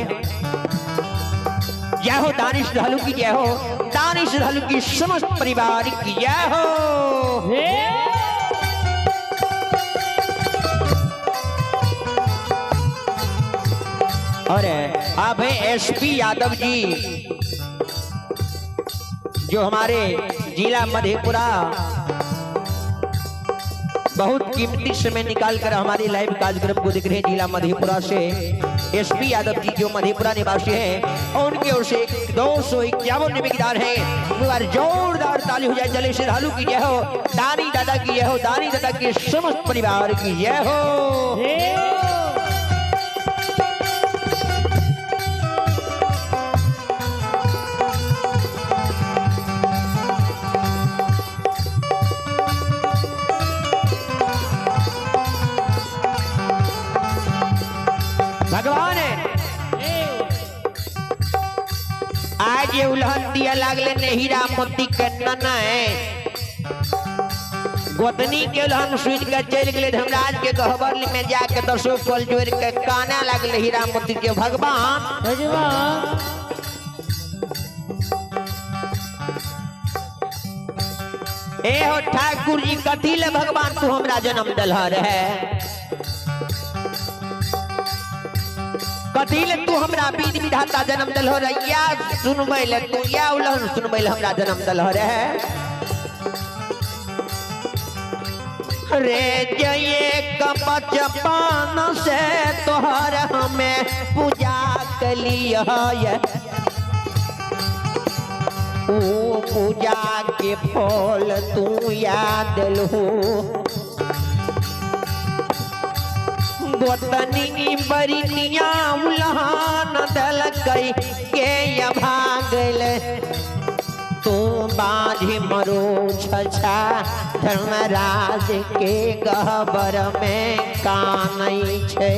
जय हो दानिश श्रद्धालु की जय हो, दानिश श्रद्धालु की समस्त परिवार की जय हो। और आप हैं एसपी यादव जी जो हमारे जिला मधेपुरा बहुत कीमती समय निकालकर हमारे लाइव कार्यक्रम को देख रहे हैं। जिला मधेपुरा से एसपी यादव जी जो मधेपुरा निवासी हैं उनके ओर से 251 रुपए की दान है। एक बार जोरदार ताली हो जाए। चले श्रद्धालु की जय हो, दानी दादा की जय हो, दानी दादा के समस्त परिवार की जय हो। भगवान आज ये उल्हन दिया लागले ने हीरा मोती के नना है गोतनी के उल्हन सुन के चल गए धर्मराज के गहबर में जाके दसो कल जोड़ के काना लागले हीरा मोती के। भगवान भगवान ए हो ठाकुर जी कथी ले भगवान तू हमरा जन्म दिल रहे, कथी ले तू हमरा बीज विधाता जन्म दिल रहे, या सुनबै ले तू या उल्हन सुनबै ले हमरा जन्म दिल रहे। रे जये बचपन से तोहर हमें पूजा कलिय, ओ पूजा के फल तू याद लहो। गोतनी बरिनिया उल्हान दलकै के भागल तू बाझ मरो छछा धर्मराज के गहबर में कानै छे।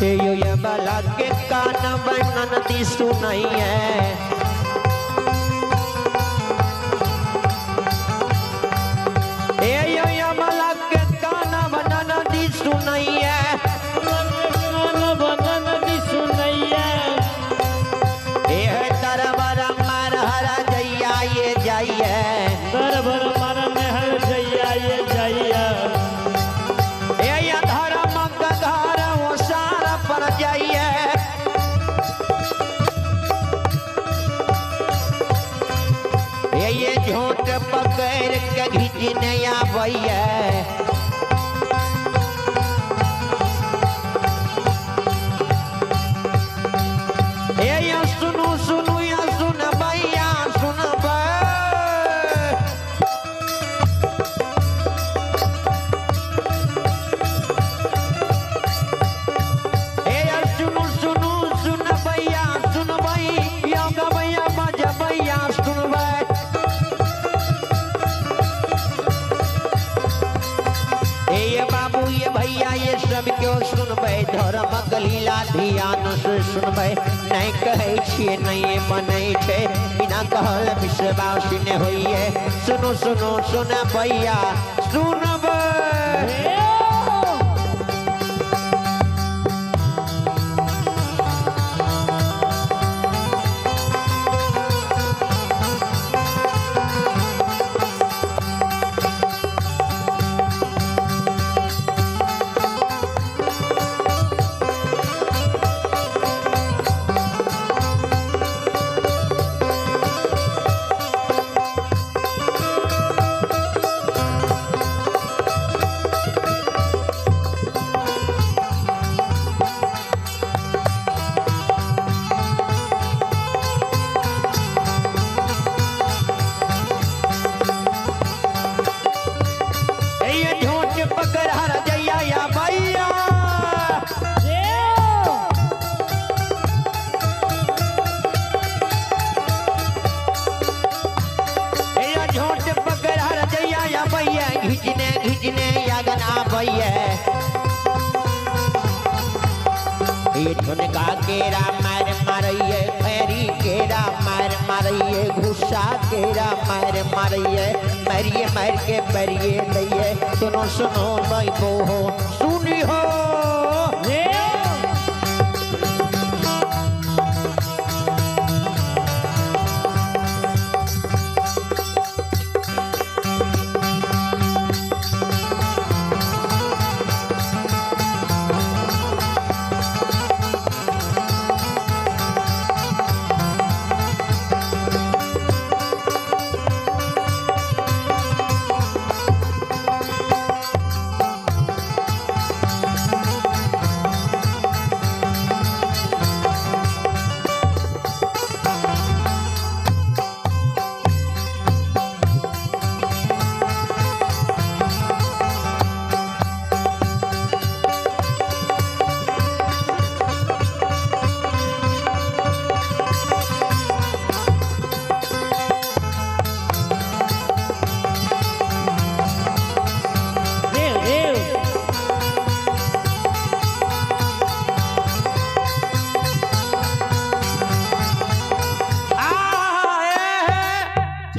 यो ये बाला के कान बनन दी सुनैये, ए यो ये बाला के कान बनन दी सुनैये, कान बनन दी सुनैये। ए दरबार मार हरा जैया ये जाइए, दरबार मार हर जैया ये जाइए। ए ये धर्म का घर वो सारा पर जाइए, ये झोंट पकड़ के घिचने आबैये। सब क्यों सुनबै, धर्मक लीला ध्यान से सुनबै। नहीं कहै छियै नहीं बनै छै, बिना कहल विश्वास नहि होइए। सुनू सुनू सुनबैया सुनबै। ये झोंट पकड़ हर जैया या भैया। ये झोंट पकड़ हर जैया या भैया, घिचने घिचने यागन आबैया। ये झुनका केरा मार मारैये, फेरी केरा मार मारैये, घुस्सा केरा मार मारैये, मारिए मार के परिए दैये। सुनो सुनो भाई हो सुनी हो। देव देव।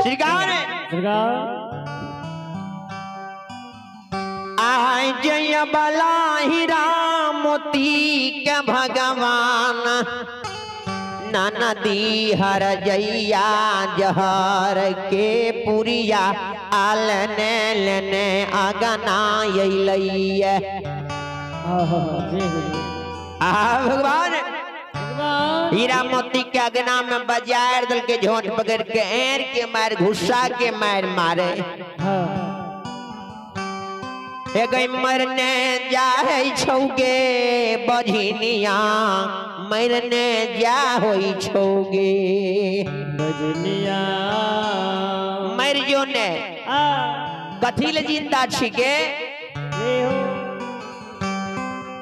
श्रीकार सरकार आय जय बला हीरा मोती के भगवान, नदी हर जैया जहर के पुरिया आलने लेने आगना अइलैया। आ भगवान भगवान हीरा मोती के अगना में बजार दल के झोंट पकड़ के एर के मार घुस्सा के मार मारे। हाँ हे गई मरने जाए छौगे बझिनिया, मरने जा होई छौगे बजनिया। मर जो ने आ कथी ले जिंदा छिके। देव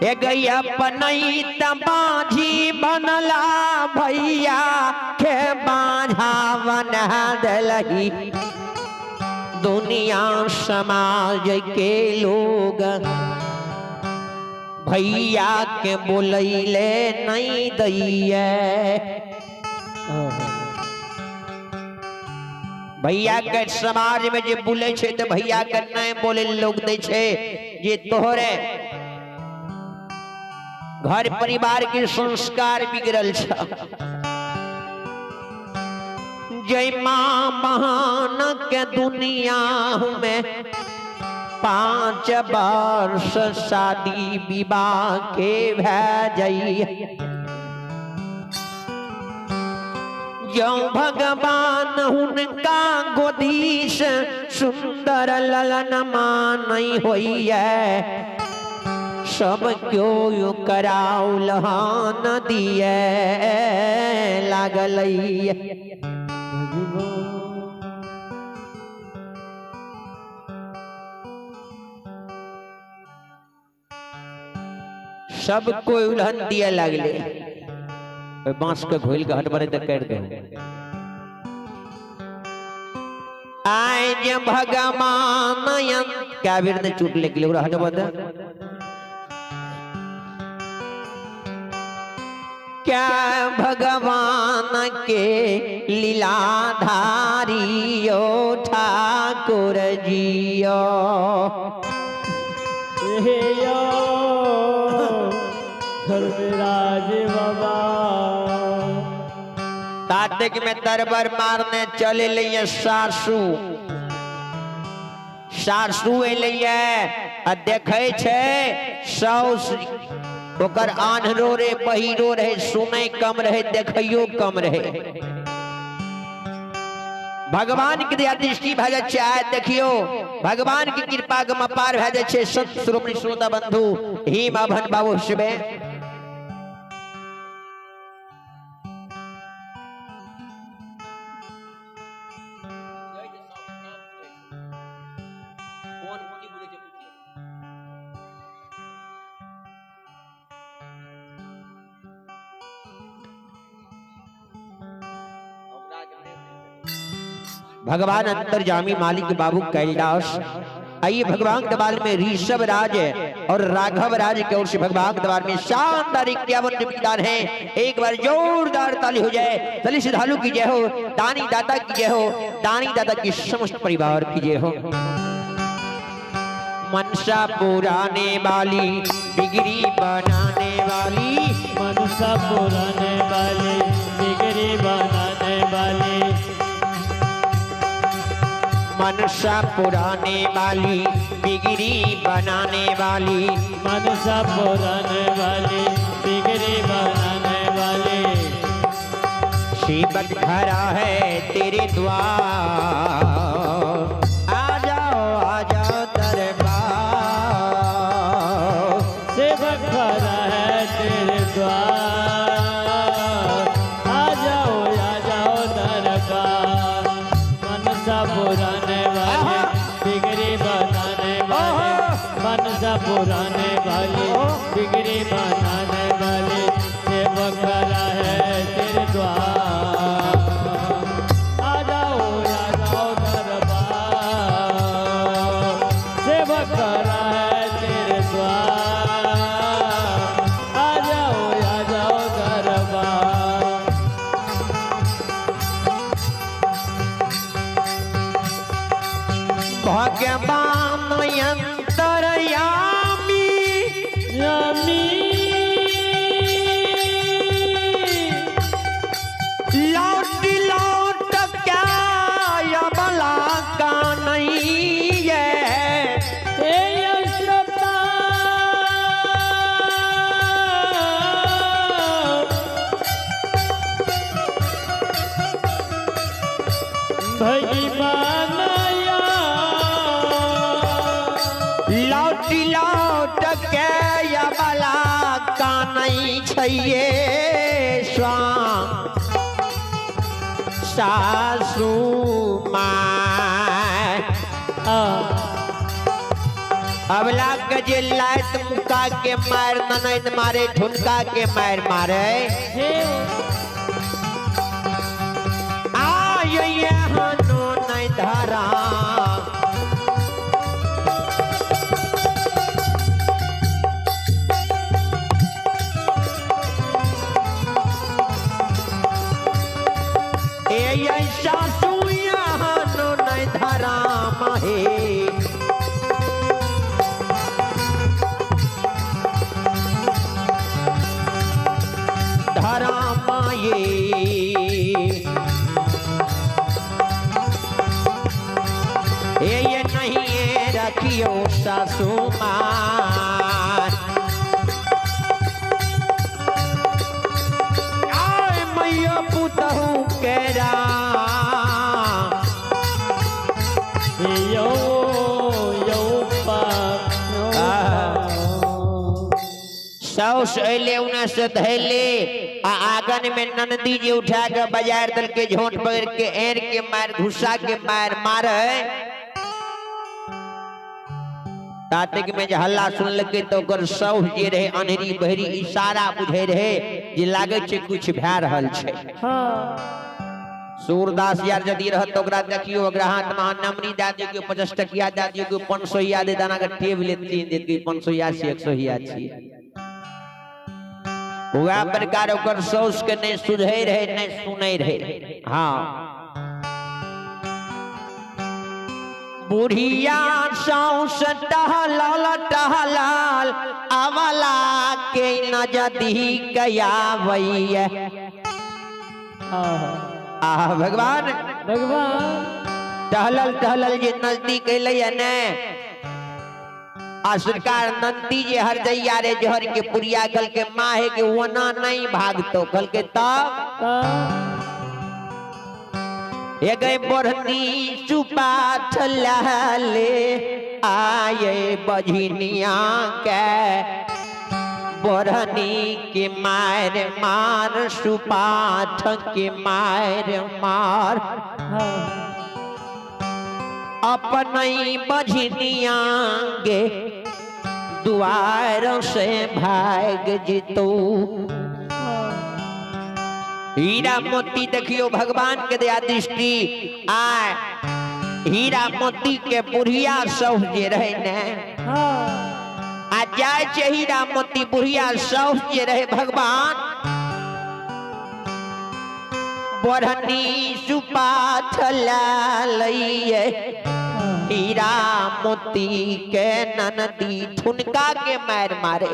हे गई अपनई बाझी बनला भैया के बाझा बना दलही। दुनिया समाज के लोग भैया के बोलैले नहीं दैये। भैया के समाज में जे बोले छे तो भैया के नहीं बोले लोग दै छे। जे तोहरे घर परिवार के संस्कार बिगड़ल छ। जय माँ बहान के दुनिया में 5 वर्ष शादी विवाह के भै जई। जो भगवान हुनका गोदी से सुंदर ललन मान होइए, सब क्यों कराउल हान दिए लागल। सब कोई उल्हन दिए लागले। बांस के घोल के हटबरे तक कर दे। आए जे भगवान क्या बेर ने चोट लेके ओकरा हटबा दे। क्या भगवान के लीलाधारियो ठाकुर जियो। हे यो धर्मराज बाबा। तातिक में दरबार मारने चले लिए सासू, सासू एलैये आ देखै छै साउस ओकर आन्हरो रे बहिरो रहे, सुनै कम रहे, देखैयो कम रहे। भगवान के दया दृष्टि भए जाइ छै। आइ देखियो भगवान के कृपा के अपार भए जाइ छै। संत श्रोमणी श्रोता बंधु हिम अभन बाबू शिवे भगवान अंतर्जामी मालिक बाबू कैलाश। आइए भगवान दरबार में ऋषभ राज और राघव राज की ओर से भगवान दरबार में शानदार 51 रुपये दान है। एक बार जोरदार ताली हो जाए। चलिए श्रद्धालु की जय हो, दानी दाता की जय हो, दानी दाता की समस्त परिवार की जय हो। मनसा पुराने वाली बिगड़ी बनाने वाली, मनसा पुराने वाली बिगड़ी बनाने वाली, मनसा पुराने वाली बिगड़ी बनाने वाली, मनसा पुराने वाली बिगड़ी बनाने वाली। शिवक खड़ा है तेरे द्वार, आ जाओ आ जाओ दरबार। सेवक खड़ा है तेरे द्वार, आ जाओ आ जाओ दरबार। मनसा पुराने वाले बिगड़ी बनाने वाले, मनसा पुराने वाले बिगड़ी बनाने वाले, सेवक खड़ा है तेरे द्वार, आ जाओ आ जाओ दरबार। सेवक खड़ा है तेरे द्वार, आ जाओ आ जाओ दरबार। भगवान अंतर्यामी यामी लौट लौट क्या अबला का नहीं है। हे श्रोता भगवान लौट लौट के अबला का नहीं छैये स्वाम सासू माय। अबला के जे लात मुका के मार ननैद मारे, ठुनका के मार मारे। आय यहाँ नो नहीं धरा, ए सासू यहाँ नो नहीं धरा महे। धरा माये ये नहीं ये रखियो सासू माँ। आय मैया पुतहु केरा यो यो साउस अले उन्हें से धैले आ आंगन में ननदी जी उठा के बाजार दल के झोंट पकड़ के एर के मार घुसा के मार मारे। तातिक में जे हल्ला सुनलकै तो ओकर साउस जे रहे अनहरी बहरी इशारा बुझे रहे जे लागे छै कुछ भए रहल छै। हाँ सूरदास यार यदि रहत तो ओकरा देखियो ओकरा हाथ में अहाँ नमरी दए दियौ, केओ 50 टकिया दए दियौ, केओ 500 या दे दाना के टेब ले तीन देत, केओ 500 या छी 100 या छी। वएह प्रकार ओकर साउस के नहीं सुझै रहे, नहीं सुनै रहे। हाँ, बुढ़िया साउस टहलल टहलल अवला के नजदीक आबैया। आह भगवान, भगवान टहलल टहलल जे नजदीक एलैया ने, आ सरकार नंदी जे हर जइया रे जहर के पुरिया कल के माहे के ओना नहीं भागतो, कल के तब ये गए बढ़नी सुपाठ लाले आए बझनिया के, बढ़नी के मार मार सुपाठ के मार मार अपन बझनिया गे दुआर से भाग जितू। हीरा मोती देखियो भगवान के दया दृष्टि आय, हीरा मोती के बुढ़िया सब जे रहे ने, आ जाय छै हीरा मोती बुढ़िया सब जे रहे भगवान बढ़नी सुपाठ लैये हीरा मोती के ननदी ठुनका के मार मारे।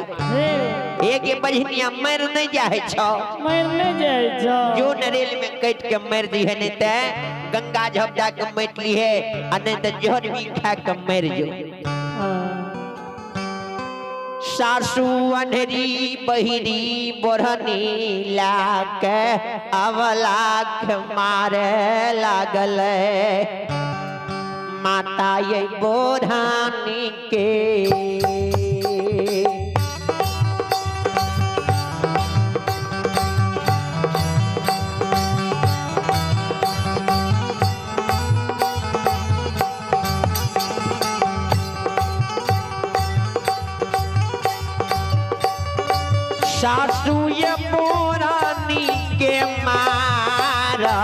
एक बझनिया मर नहीं जाए छो, मर नहीं जाए छो, जो न रेल में कट के मर दी है, नहीं ते गंगा झप जाके मर ली है, आ नहीं ते जहर भी खा के मर जो। सासू अनहरी बहिरी बढ़नी लाके अवलाख मारे लागल माता ये बोढ़ानी के। सासू ये बोरानी के मारा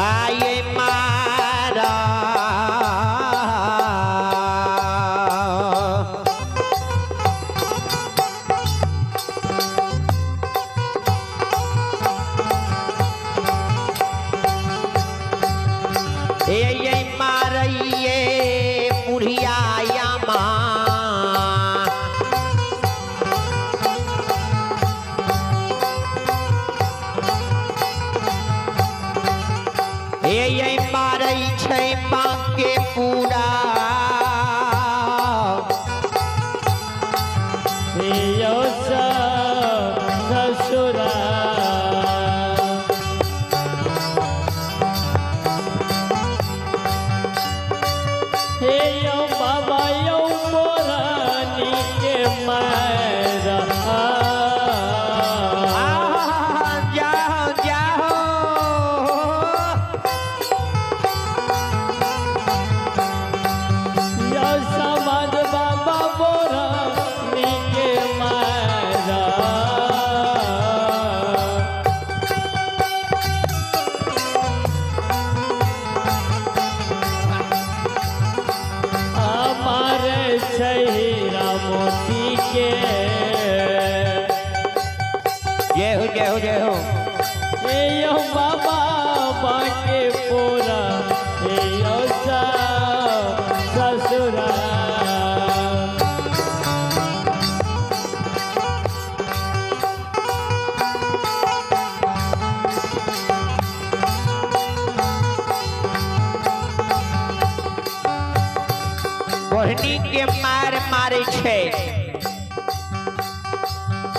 आये मारा ये मारइये बुढ़िया यामा ये मारई छै बाके पूरा ससुरा। हे यो बाबा यो मोरानी के मारा जाओ जाओ यो समाज बाबा मोरानी के मारा। हमारे हीरा मोती के जय हो जय हो जय हो। हे यो बाबा बाके पूरा हे यो ससुरा। बढ़नी के मार मारे छै,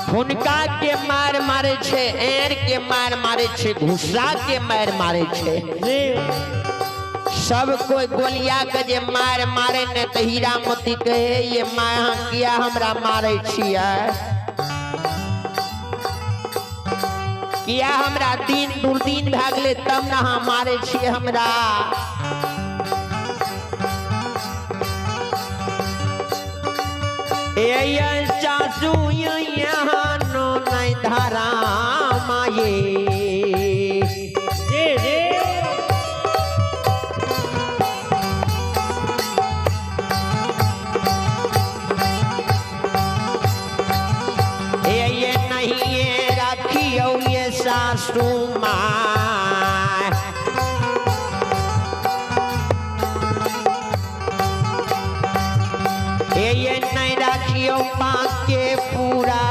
हुनका के मार मारे छै, एर के मार मारे छै, घुस्सा के मार मारे छै। सब कोई गोलिया के जे मार मारे ने तो हीरा मोती कहे ये माँ किया हमरा मारे छियै, किया हमरा दिन दुर्दिन भए गेलै तब ने अहाँ मारे छियै हमरा। ए सासू यहाँ नो नहीं धारा माये जी जी। सासू माय। हे ये नहीं राखियो बाके पूरा।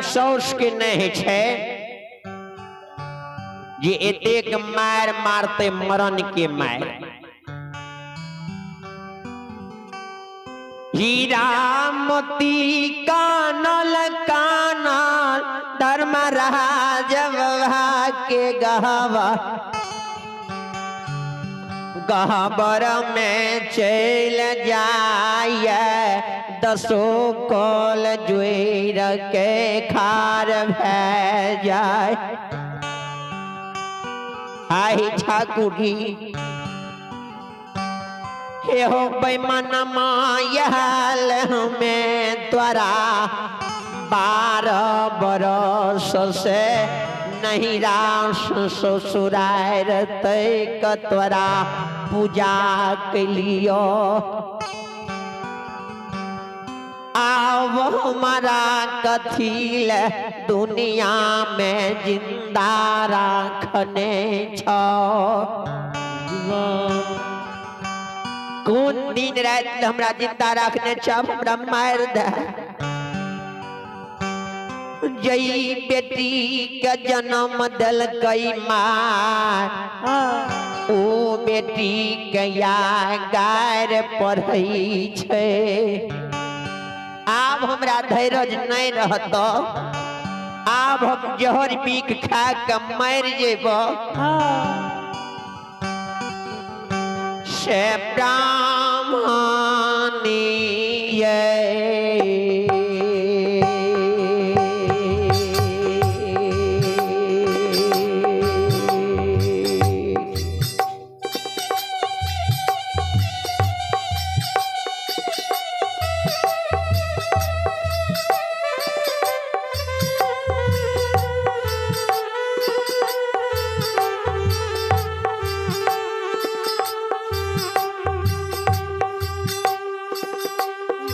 साउस के नहीं छे जे एतेक मार मारते मरण के मार। हीरा मोती कानल कानल धर्मराज के गहवा गहबर में चल जाय दसो कल जुड़ के खार भै जाय। आई ठाकुरी हे हो बेमनमा यहल में त्वरा 12 बरस से नहीं रास ससुरार तैक त्वरा पूजा के लियो। आव हमारा कथील दुनिया में जिंदा राखने छो। कौन दिन रात हमरा जिंदा रखने छो, हमरा मार दे। जई बेटी के जन्म दिलकै माँ ओ बेटी के गार पढ़ै छै। आब हमरा धैर्य नहीं रहत, आब हम जहर बीख खा के मर जेब। से ब्राह्मणी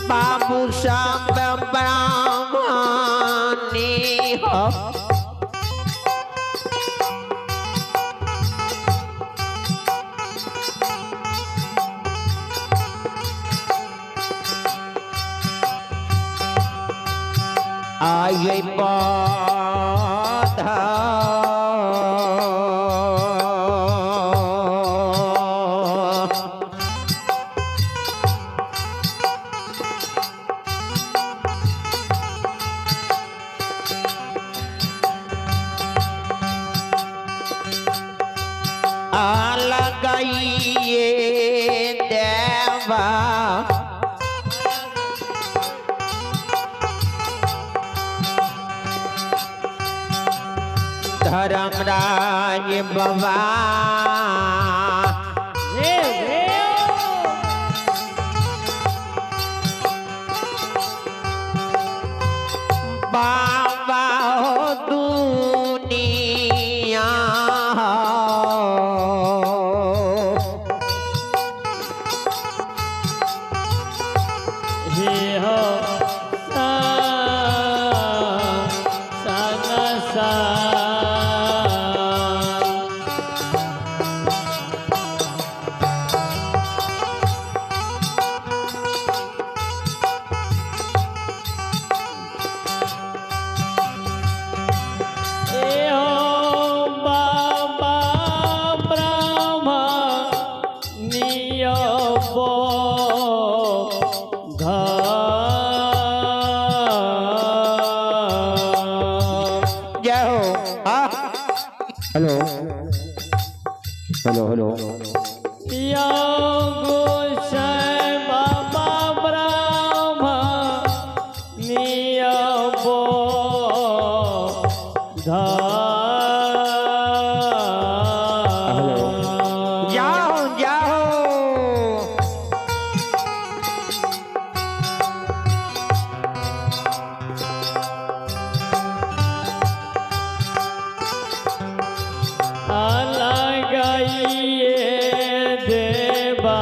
बाबू सब ब्राह्मणी हो। आये पौधा लगाइए देवा धर्मराज बाबा बाबा हो दुनिया हे हो सा सा न सा हे हो बाबा ब्रह्मा नियबो घ जय हो। हाँ हेलो हेलो हेलो गोसाई बाबा ब्रह्मा नियबो घ जाओ जाओ। लगाइए देवा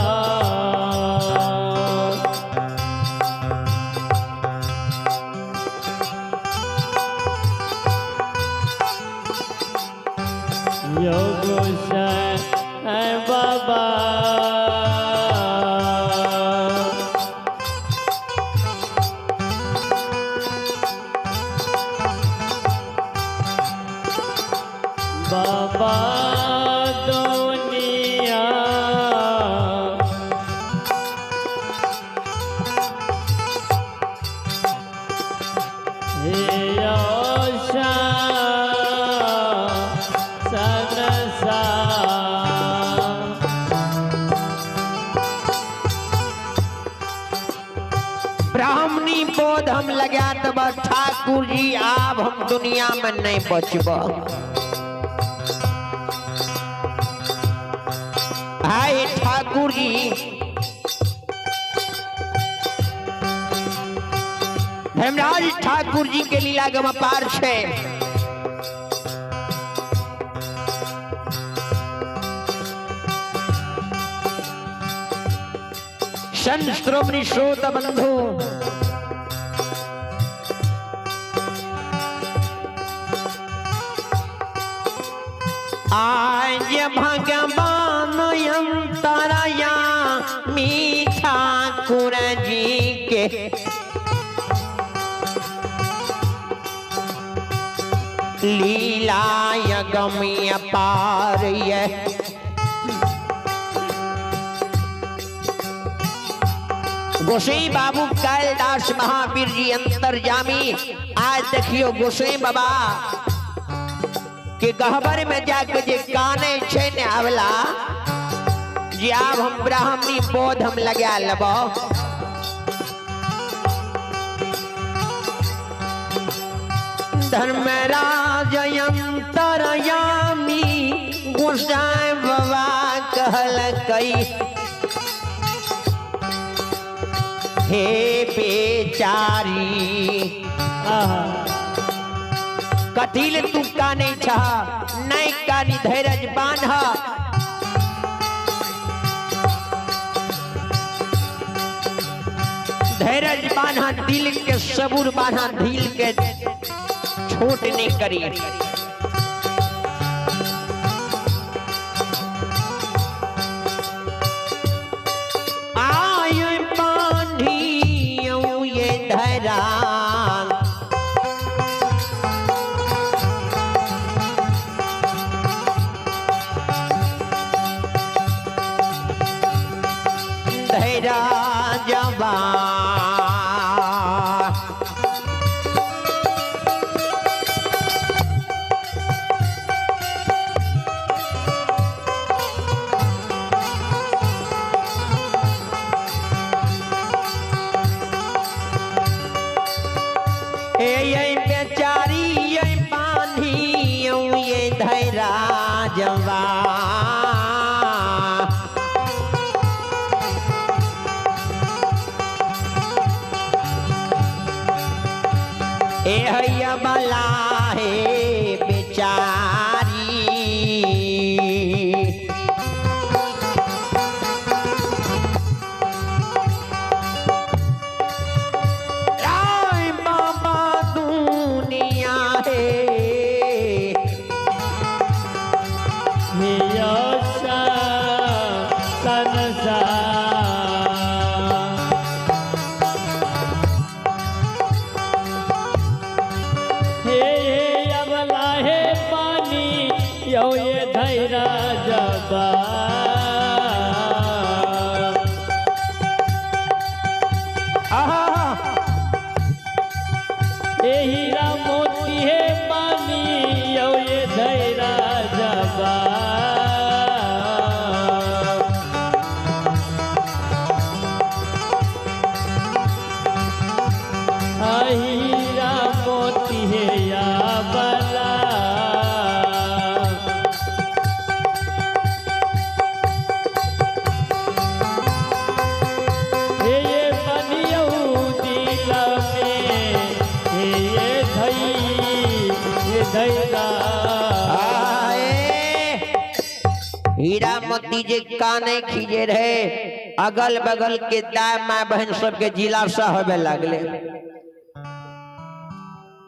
योग बाबा बाबा दुनिया हे आशा सनसा। ब्राह्मणी बोध हम लगा तब ठाकुर जी आब हम दुनिया में नहीं बचब। हाय ठाकुर जी, धर्मराज ठाकुर जी के लीला गम पार छे। संत श्रोमणी श्रोत बंधु आज भगवान अंतरया मी ठाकुर जी के लीला यगम्य पार ये। गोसाई बाबू कालिदास महावीर जी अंतर्जामी आज देखियो गोसाई बाबा के गहबर में जाके जे काने छे ने आवला जे आब हम ब्राह्मणी बोध हम लगा लेबो। धर्मराज अंतर्यामी गोसाई बाबा कहलकै हे बेचारी कथिल तू काने छह नहीं कानी धैरज बान्ह। धैरज बान्ह दिल के सबूर बान्ह दिल के छोट नहीं करी। आय बांधियो ये धैरान धैरा जवा ए ये बेचारी ये बांधियो ये ए हैया बला हे बेचारी। राय बाबा दुनिया है आहा हीरा मोती हे पानी यो ये धैरा जबा। हीरा मोती हे या बला। हे ये बनियौ दिल में हे ये धई ये धैरा। आए हीरा मोती जे काने खीजे रहे अगल बगल के दाय my बहन सबके जिला सा होबे लागले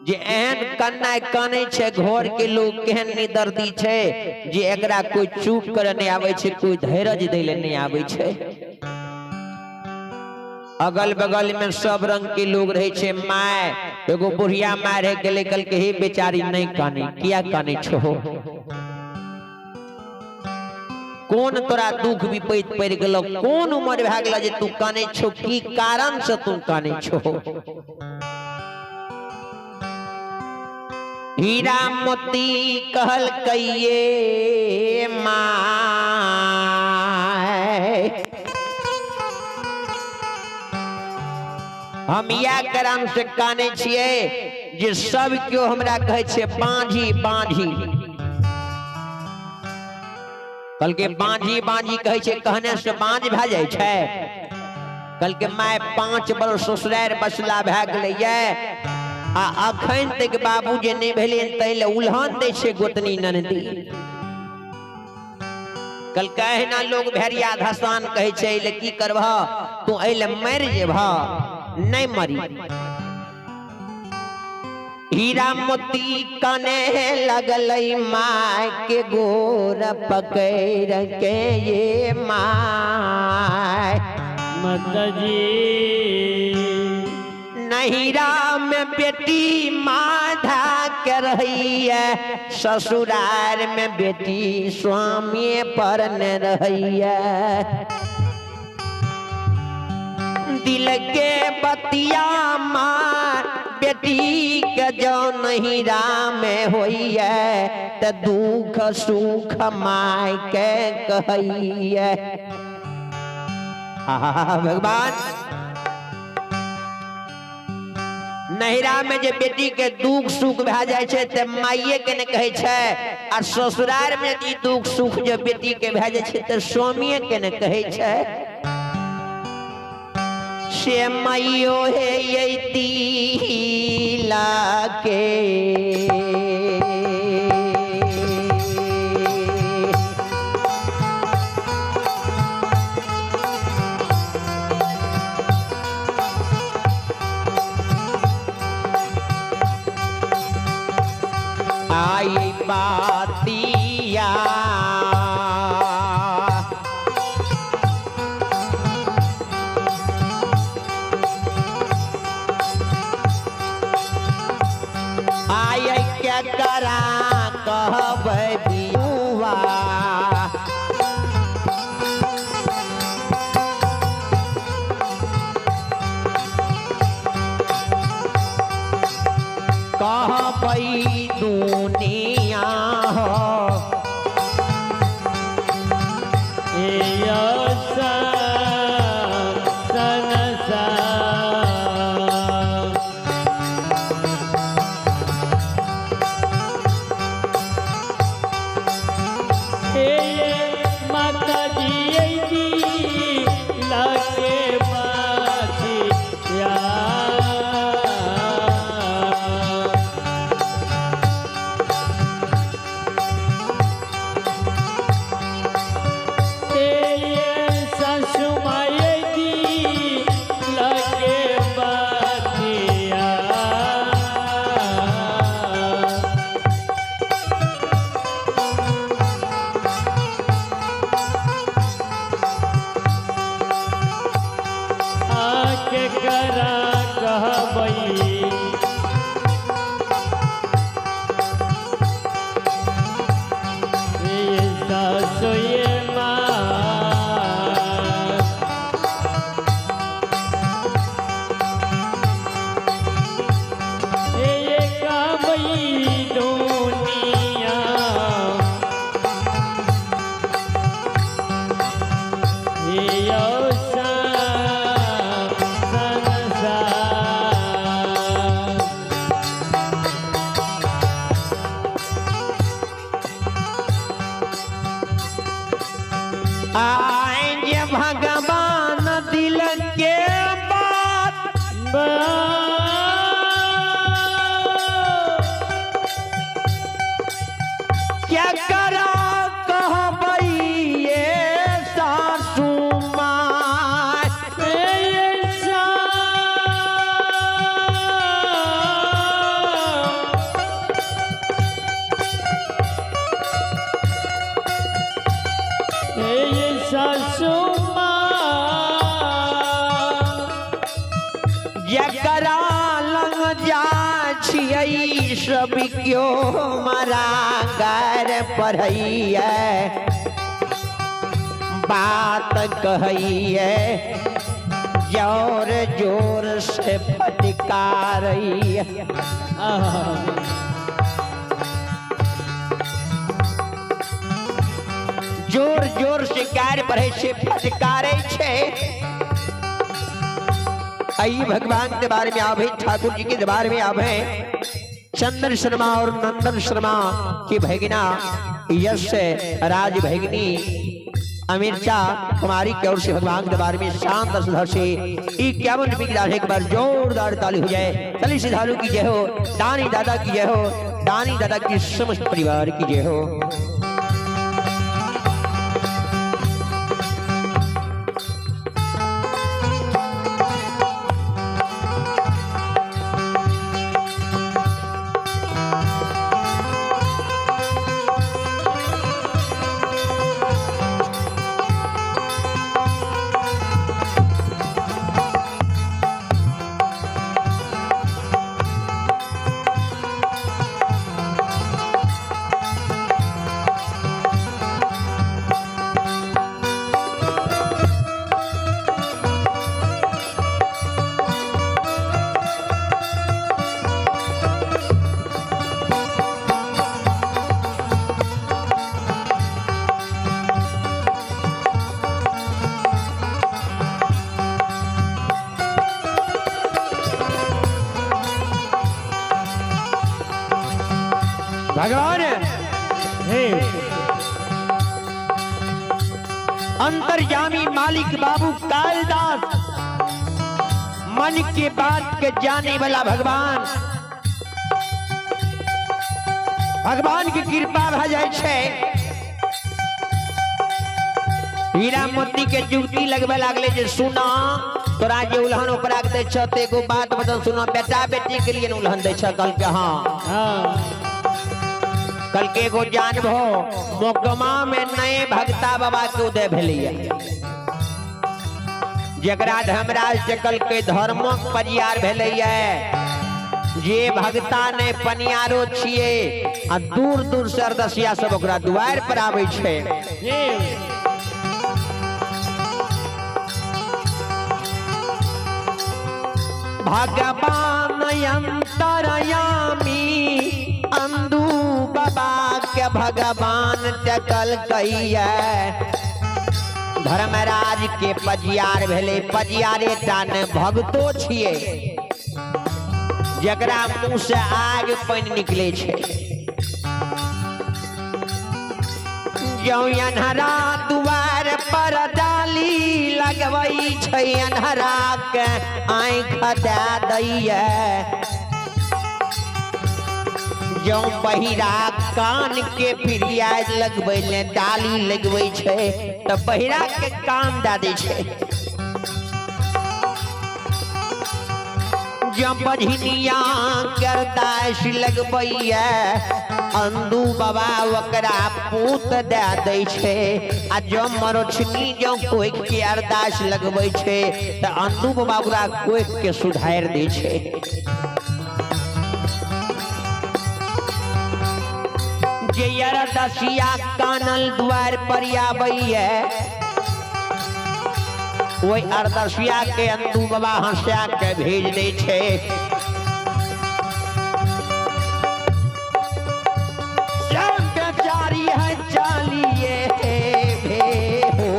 जे एहन कन्ना काने छे घर के लोग केहन निदर्दी छे जे एकरा कोई चुप करे नहीं आवे छे, कोई धैर्य दै ले नहीं आवे छे। अगल बगल में सब रंग के लोग रहे छे। My एगो बुढ़िया my रह गेलै, कहलकै हे बेचारी नहीं काने, किया काने छो, कोन तोरा दुख विपैत पड़ गेलो, कोन उम्र भए गेलो जे तू काने छो, की कारण से तू काने छो। हीरा मोती कहल कहिए my हम या कारण से काने छियै जे सब केओ हमरा कहै छै बाँझी बाँझी। कहलकै बाँझी बाँझी कहै छै, कहने से बाँझ भए जाइ छै। कहलकै my 5 बरस ससुरारि बसला भए गेलैये आ अखन तक बाबू जे नहि भेलै तै लए उल्हन दै छै गोतनी ननदी। कहलकै एहिना लोग भेड़िया धसान कहै छै, एहि लए की करबह तू, एहि लए मरि जेबह, नहीं मरी। हीरा मोती काने लगलै my के गोर पकड़ के ये my. मत जी नहिरा में बेटी माधा के रहिए, ससुराल में बेटी स्वामी पर न रहिए। दिल के बतिया माँ बेटी के जो नहिरा में होइए त दुख सुख my के कहिए। भगवान नहिरा में जे बेटी के दुख सुख भए जाइ छै ते माइये के ने कहै छै, आ ससुराल में जे दुख सुख जे बेटी के भए जाइ छै ते स्वामीये के ने कहै छै। से मैयो हे ये तिला के आई बातिया आय क्या जई सब क्यों मरा गार पढ़ैया बात कहैया जोर जोर से फटकारैया। आहा। जोर जोर से गार पढ़े से फटकारे छे। आइए भगवान के बारे में आवे, ठाकुर जी के दरबार में आवे। चंदन शर्मा और नंदन शर्मा की भगिना यश राज भगिनी अमीरचा कुमारी की ओर से भगवान के दरबार में शांत श्रद्धा से 51 रुपये की राशि एक बार जोरदार ताली हो जाए। चलिए श्रद्धालु की जय हो, दानी दादा की जय हो, दानी दादा की समस्त परिवार की जय हो। भगवान हे अंतर्यामी मालिक बाबू कालदास, मन के बात के जाने वाला भगवान, भगवान की कृपा भ जाय छै। हीरा मोती के जुगती लगबे लागले जे सुना तोरा जे उल्हन ओकरा के दै छ त एगो बात बतन सुना, बेटा बेटी के लिए उल्हन दै छ। कहलकै हाँ। हाँ। कल के एगो जानबो मोकमा में नए भगता बाबा के उदय भेलैया, जकरा धर्मराज चकल के धर्मक परियार भेलैया, जे भगता ने पनियारो छिए आ दूर दूर से अरदसिया सब ओकरा दुआर पर आबै छै। हे भगवान अंतरयामी अंदू बाबा के भगवान टकल कैया, धर्मराज के पजियार भेले, पजियारे टा ने भगतो छिए जकरा मुंह से आग पानि निकले छै। जौ अन्हरा दुआर पर डाली लगबै छै, अन्हरा के आँखि दए दैया, जौ बहिरा कान के फिरिया लगबै ले डाली लगबै छै त बहिरा के कान दए दै छै। जौ बझनिया करदास लगबैया अंदू बाबा ओकरा पूत दए दै छै, आ जौ मरोछनी जौ कोइख के अरदास लगबै छै त अंदू बाबा ओकरा कोइख के सुधारि दै छै। जे अरदसिया कानल द्वार पर आबैया ओहि अरदसिया के अंदू बाबा हंसा के भेज दै छै। सब बेचारी है चालिए भे हो,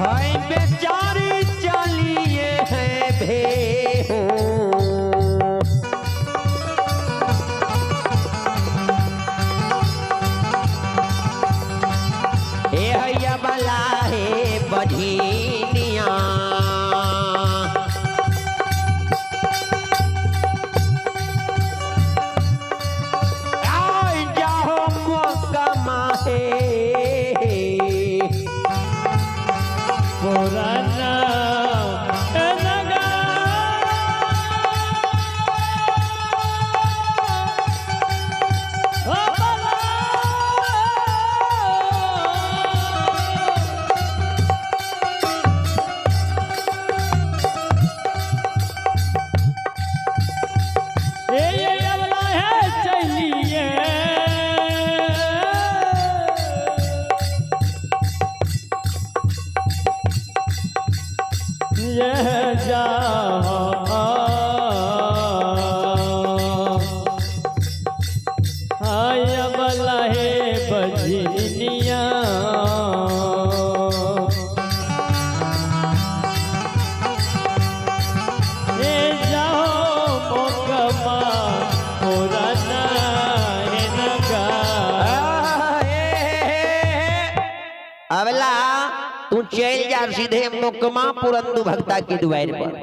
हाय बेचारी चलिए है भे हो। हे हैया बला हे बधिनिया, आय जाहो मोकमा हे पुराना नगर। ये जाओ। हाय अबला हे बजनिया, हे जाओ मोकमा पुराना हे नगा। अबला तू चल जा सीधे मोकमा पुरंदु भक्ता के द्वार पर।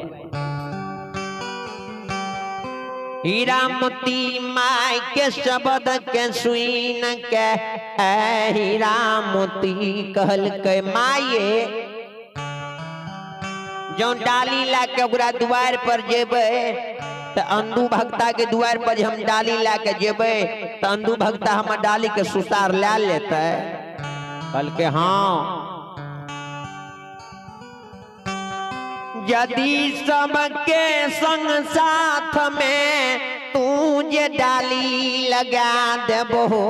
हीरा मोती माय के शब्द के सुन के हीरा मोती कहल के माये जो डाली ला के ओकरा द्वार पर जेबै त अंदू भक्ता के द्वार पर हम डाली ला के जेबै त अंदू भक्ता हमर डाली के सुसार ला लेतै। कहल के हाँ, यदि सबके संग साथ में तू जे डाली लगा देबो,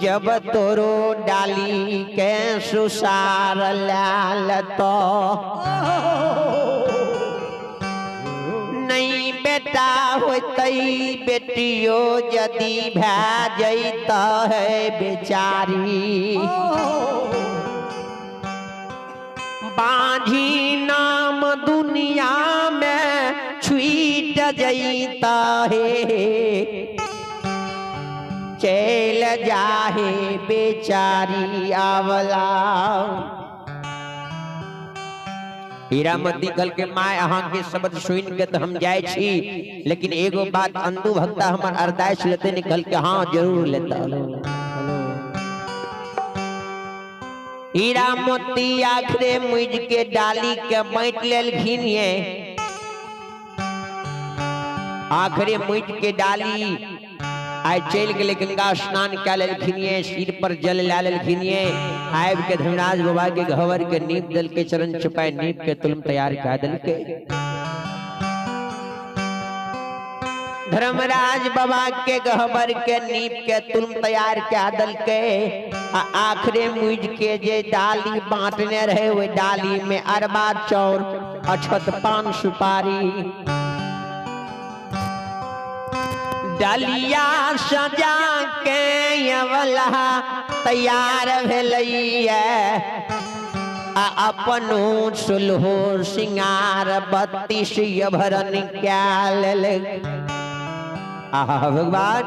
जब तोरो डाली के सुसार ला लेतो, नहीं बेटा होतई बेटियो यदि भै जैत है बेचारी, बांझी नाम दुनिया में छूट जैता है, चल जाहे बेचारी आवला। हीरामती कल के my अहाँ के शब्द सुन के तो हम जाय छी, लेकिन एगो बात अंदू भक्ता हमर अरदास लेते निकल के हाँ जरूर लेता। हीरा मोती आखरे मुझ के डाली के बांट लेलखिन ये, आखरे मुझ के डाली आइ चलि गेलै गंगा स्नान कए लेलखिन ये, सिर पर जल ला लेलखिन ये, आबि के धर्मराज बाबा के घवर के नीप देलकै, चरण छुपाए नीप के तुलम तैयार कए देलकै। धर्मराज बाबा के गहबर के नीप के तुलम तैयार कए देलकै। आ आखरे मुझ के जे डाली बांटने रहे ओहि डाली में अरबा चाउर अक्षत पान सुपारी डालिया सजा के अवला तैयार भेलैया। आ अपनो सुलहो सिंगार 32 भरन कए लेलक। आहा भगवान,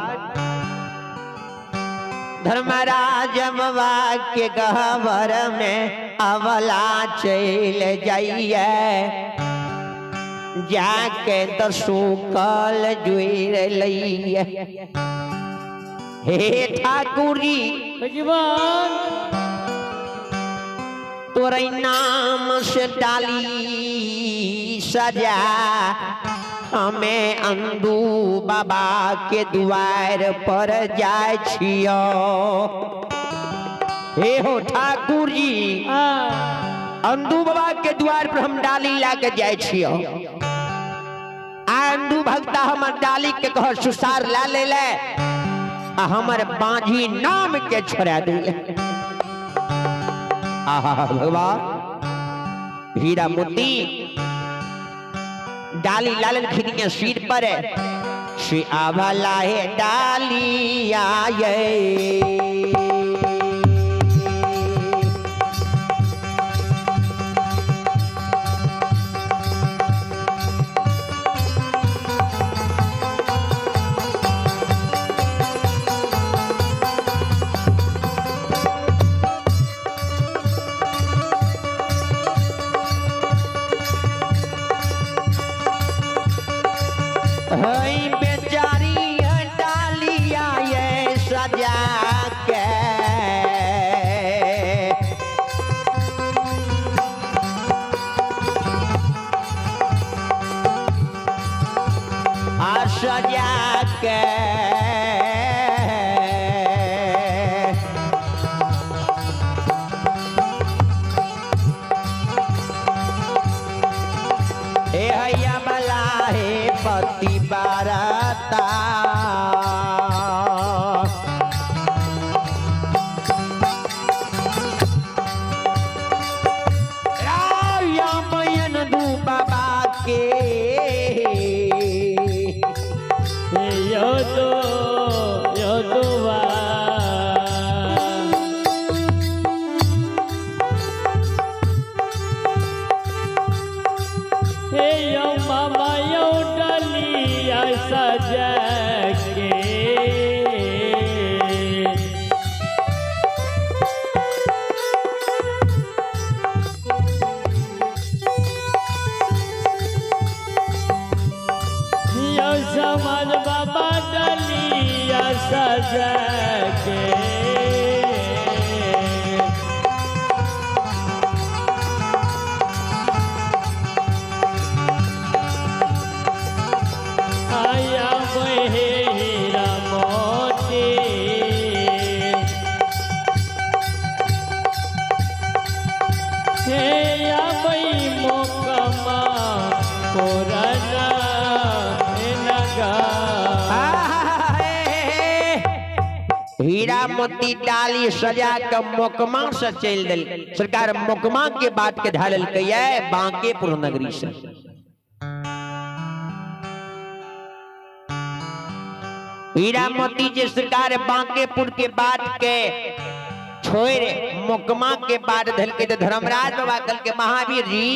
धर्मराज बाबा के गहबर में अवला चल जाइए, जाके दसो कल जुड़ लइए। हे ठाकुर जी भगवान, तोरे नाम से डाली सजा हमें अंदू बाबा के द्वार पर जाय छियो। हे हो ठाकुर जी, अंदू बाबा के द्वार पर हम डाली ला के जाय छियो। अंदू भक्ता हमर डाली के कह सुसार ला ले ले, आ हमर बांझी नाम के छोड़ा दे। आहा भगवान, हीरा मोती डाली लालन खिनिया सिर पर श्री आवाला है डाली आये। बेचारी डालिया ये सजा के आ सजा के ए हैया मला हे पति बारता। जाके। आया बहे हीरा मोती, हे आबई मोकमा कोरना नगा। हीरा मोती डाली सजा के मोकमा से चल दिल सरकार। मोकमा के बात के ढालल के बांकेपुर नगरी से। हीरा मोती जे सरकार बांकेपुर के बात के छोड़ मोकमा के बाद धल के, तो धर्मराज बाबा कल के महावीर जी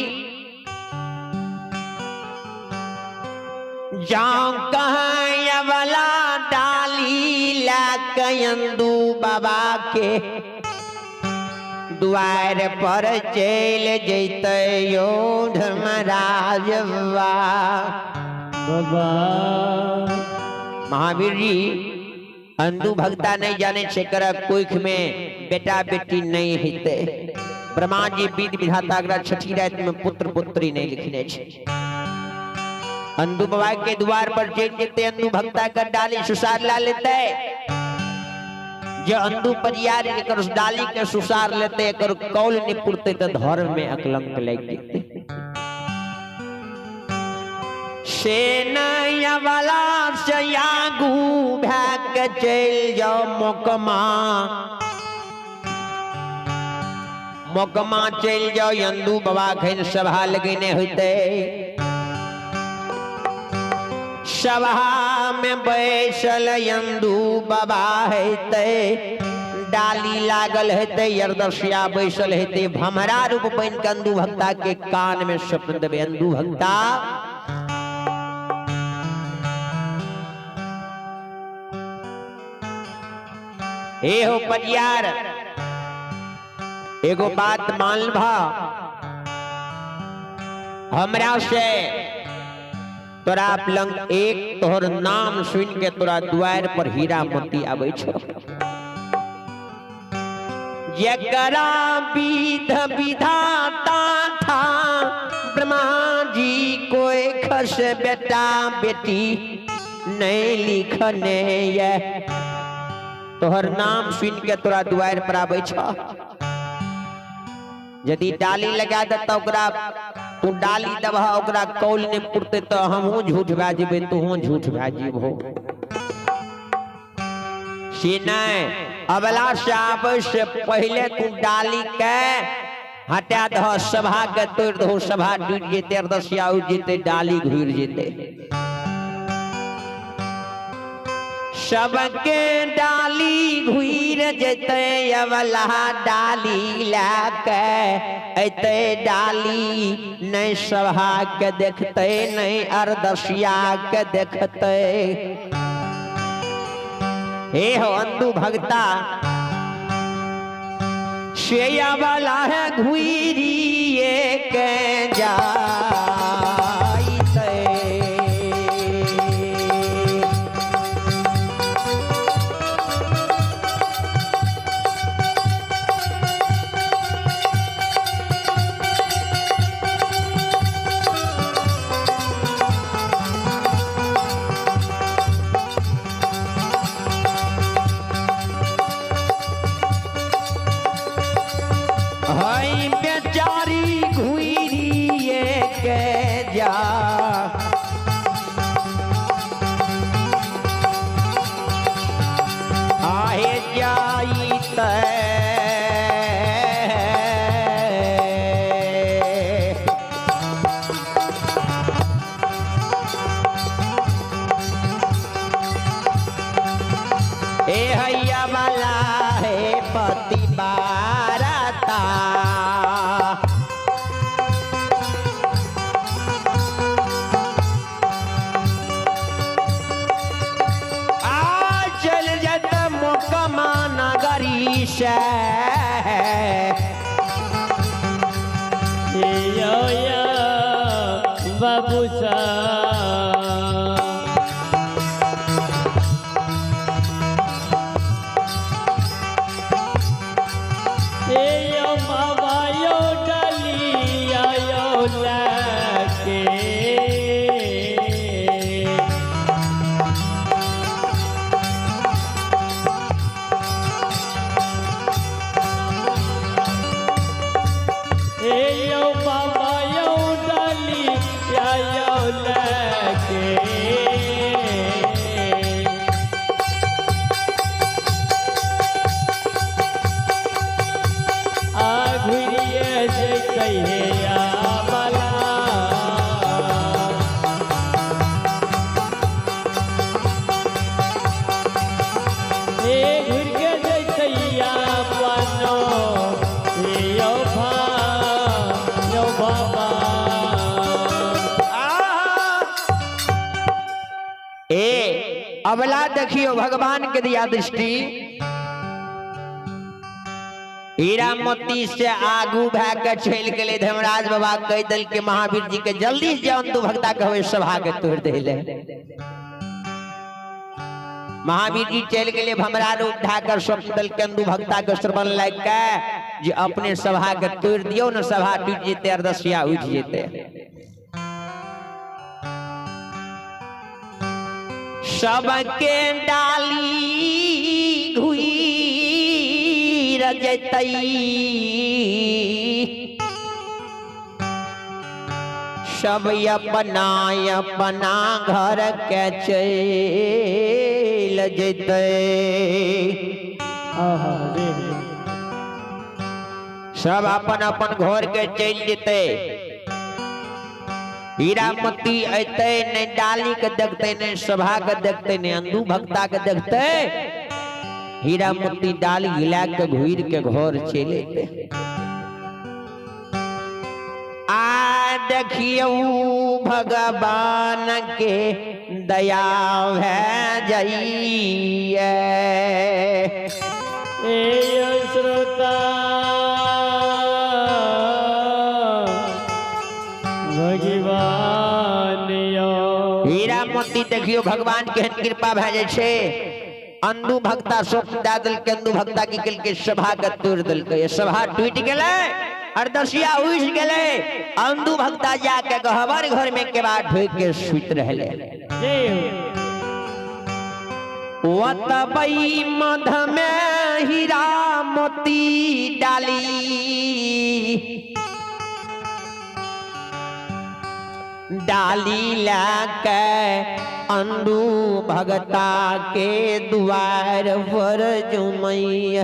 जाऊं कहाँ वाला डाली ला कयंदू बाबा के द्वार पर चल जैते यो धर्मराज बाबा। बाबा महावीर जी अंधु भक्ता नहीं जाने छे कर कोख में बेटा बेटी नहीं हेते। ब्रह्मा जी विध विधाता अगला छठी रात में पुत्र पुत्री नहीं लिखने छे। अंधु बाबा के द्वार पर चल जेते अंधु भक्ता का डाली सुसार ला लेते। जो अंधु परियार एकर उस डाली के सुसार लेते, एकर कौल नहीं पुरते तो धर्म में अकलंक लग जेते। सेनया वाला से आगू भाग चल जाओ मोकमा, मोकमा चल जाओ अंधु बाबा खन सभा लगेने होते। सभा में बैसल अंधु बाबा हेते, डाली लागल हेते, यरदसिया बैसल हेते। भमरा रूप बन के अंधु भक्ता के कान में स्वप्न देवे अंधु भक्ता हे हो परियार एगो बात मान भा, हमरा से तोरा लंग एक तोहर नाम सुन के तोरा द्वार पर हीरा मोती आबै छो। जकरा विध विधाता था ब्रह्मा जी कोई खस बेटा बेटी नहीं लिखने ये, तोहर नाम सुन के तोरा द्वार पर आबै छो। यदि डाली लगा देता ओकरा तू डाली दबह ओकरा कौल नहीं पुरते तो हमहूँ झूठ भए जेबै तूहूँ झूठ भए जेबहो। से नहीं अबला से आबै से पहले तू डाली के हटा दह, सभा के तोड़ दहो, सभा डूबि जेतै, अरदसिया उड़ि जेतै, डाली घुरि जेतै। सबके डाली घुर जेतै अबला डाली लए के अयतै, डाली नहीं सभा के देखतै नहीं अरदसिया के देखतै। हे हो अंधु भगता से अबला है घुरिए के जाइतै। हई बेचारी घुरिए के जा आहे जाइतै। ए हैया वाला है पति बारता आ चल जत मोकमा नगरी से। यो या बाबू सा जैतै हे आबला। ए घुर के जैतै आपनो हे यौ भा यौ बाबा। ए अबला देखियो भगवान के दिया दृष्टि, हीरा मोती से आगू भए के चलि गेलै। धर्मराज बाबा कहि देलकै महावीर जी के जल्दी से अंधु भक्ता कहबै सभा के तोड़ि दै ले। महावीर जी चलि गेलै भमरा रूप धए के स्वप्न देलकै अंधु भक्ता के श्रवण लागि के जे अपने सभा के तोड़ि दियौ ने, सभा टूटि जेतै, अरदसिया उठि जेतै। सबके डाली घुईर जैतै, सब अपना अपना घर के चलि जैतै। आहा रे सब अपन अपन घर के चलि जेतै। हीरा मोती अयतै नहि डाली के देखतै, नहि सभा के देखतै, नहि अंधु भक्ता के देखतै। हीरा मोती डाली हिला के घुर के घर चलि अयतै। आ देखियौ भगवान के दया भए जाइए। ए श्रोता भगवान यो हीरा मोती देखियो भगवान के कृपा भए जाइ छै। अंधु भक्ता स्वप्न दए देलकै, अंधु भक्ता की केलकै सभा के तोड़ि देलकै। सभा टूटि गेलै, अरदसिया उठि गेलै। अंधु भक्ता जाके गहबर घर में के बाद ढोकि के सुति रहलै। जय हो। ओतबई मध में हीरा मोती डाली, डाली लए अंडू भगता के दुआर पर जुमैया।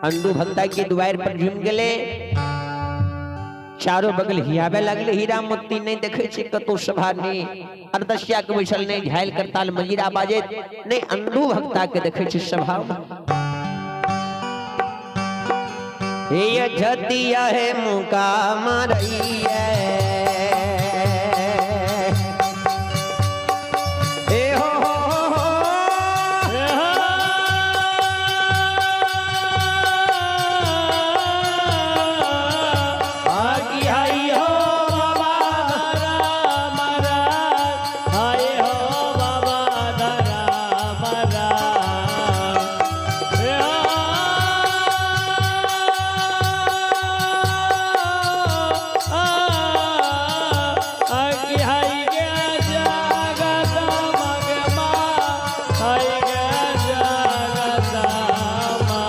अंडू भगता के दुआर पर झुम गेले, चारों बगल हियाबे लगले। हीरा मोती नहीं देखे छै कतौ सभा नहीं, अरदसिया के बैसल नहीं, झायल करताल मंजीरा बाजे नहीं, अंडू भगता के देखे छै सभा। ये झतिया है मुका मरैया, ए हो हो हो। आगी हाय हो बाबा धरा मरा, हाय हो बाबा धरा मरा। आगी हाय गे जगत मगमा, हाय गे जगत मा।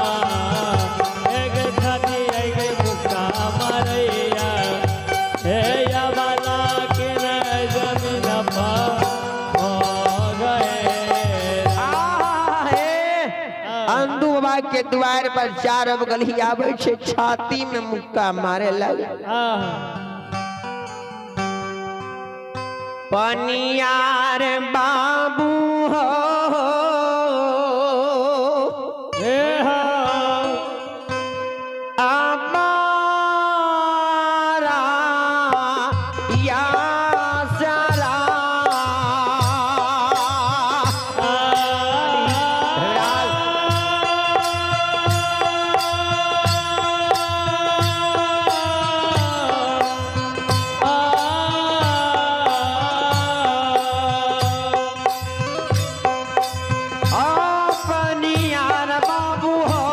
एक छाती एक मुक्का मारैया, हे यमला के न जमीन पर हो गए। अंधु बाबा के द्वार पर चार बगल ही आबै छै, छाती में मुक्का मारे लगे। पनियार बाबू हो हमारा या सारा। पनियार बाबू हो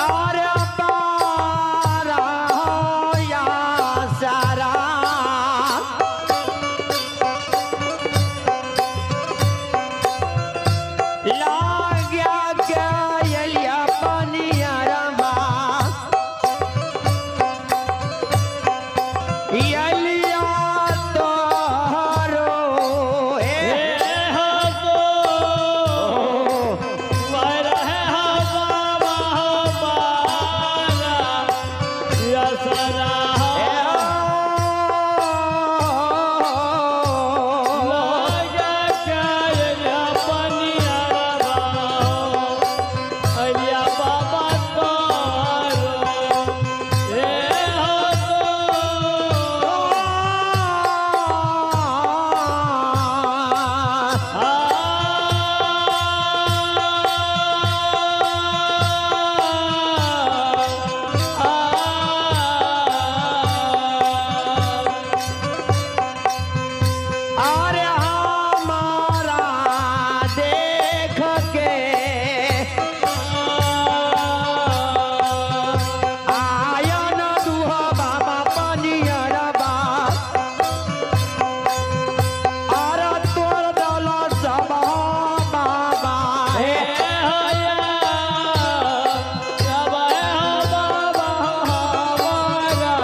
और पारा हो या सारा। लाग्या गया पनियारवा, यलिया तोहरो हे। देख के आया न दुहा बाबा पनियरबा आरा तोर दल सब बाबा हे हया सब बाबा हमारा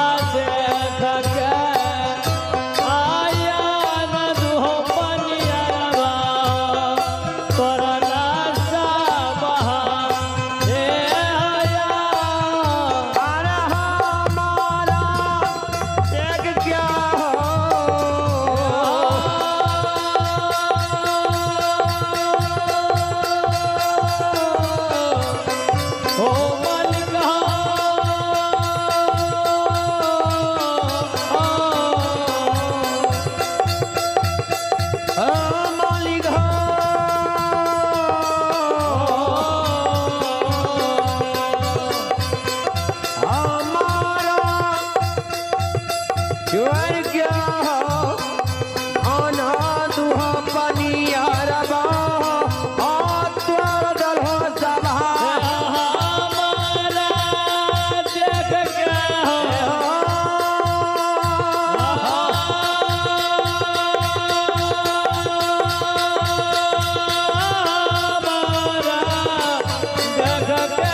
आसे खके आया न दुहो पनियरबा तोरा सब हे हया आरा हमारा देख क्या हो हो मालिक ओ मालिक हो हमारा ज्वर क्या हो आना दुहा पनियरबा आ तोर दल हो सभा हमारा देख के हो हमारा देख के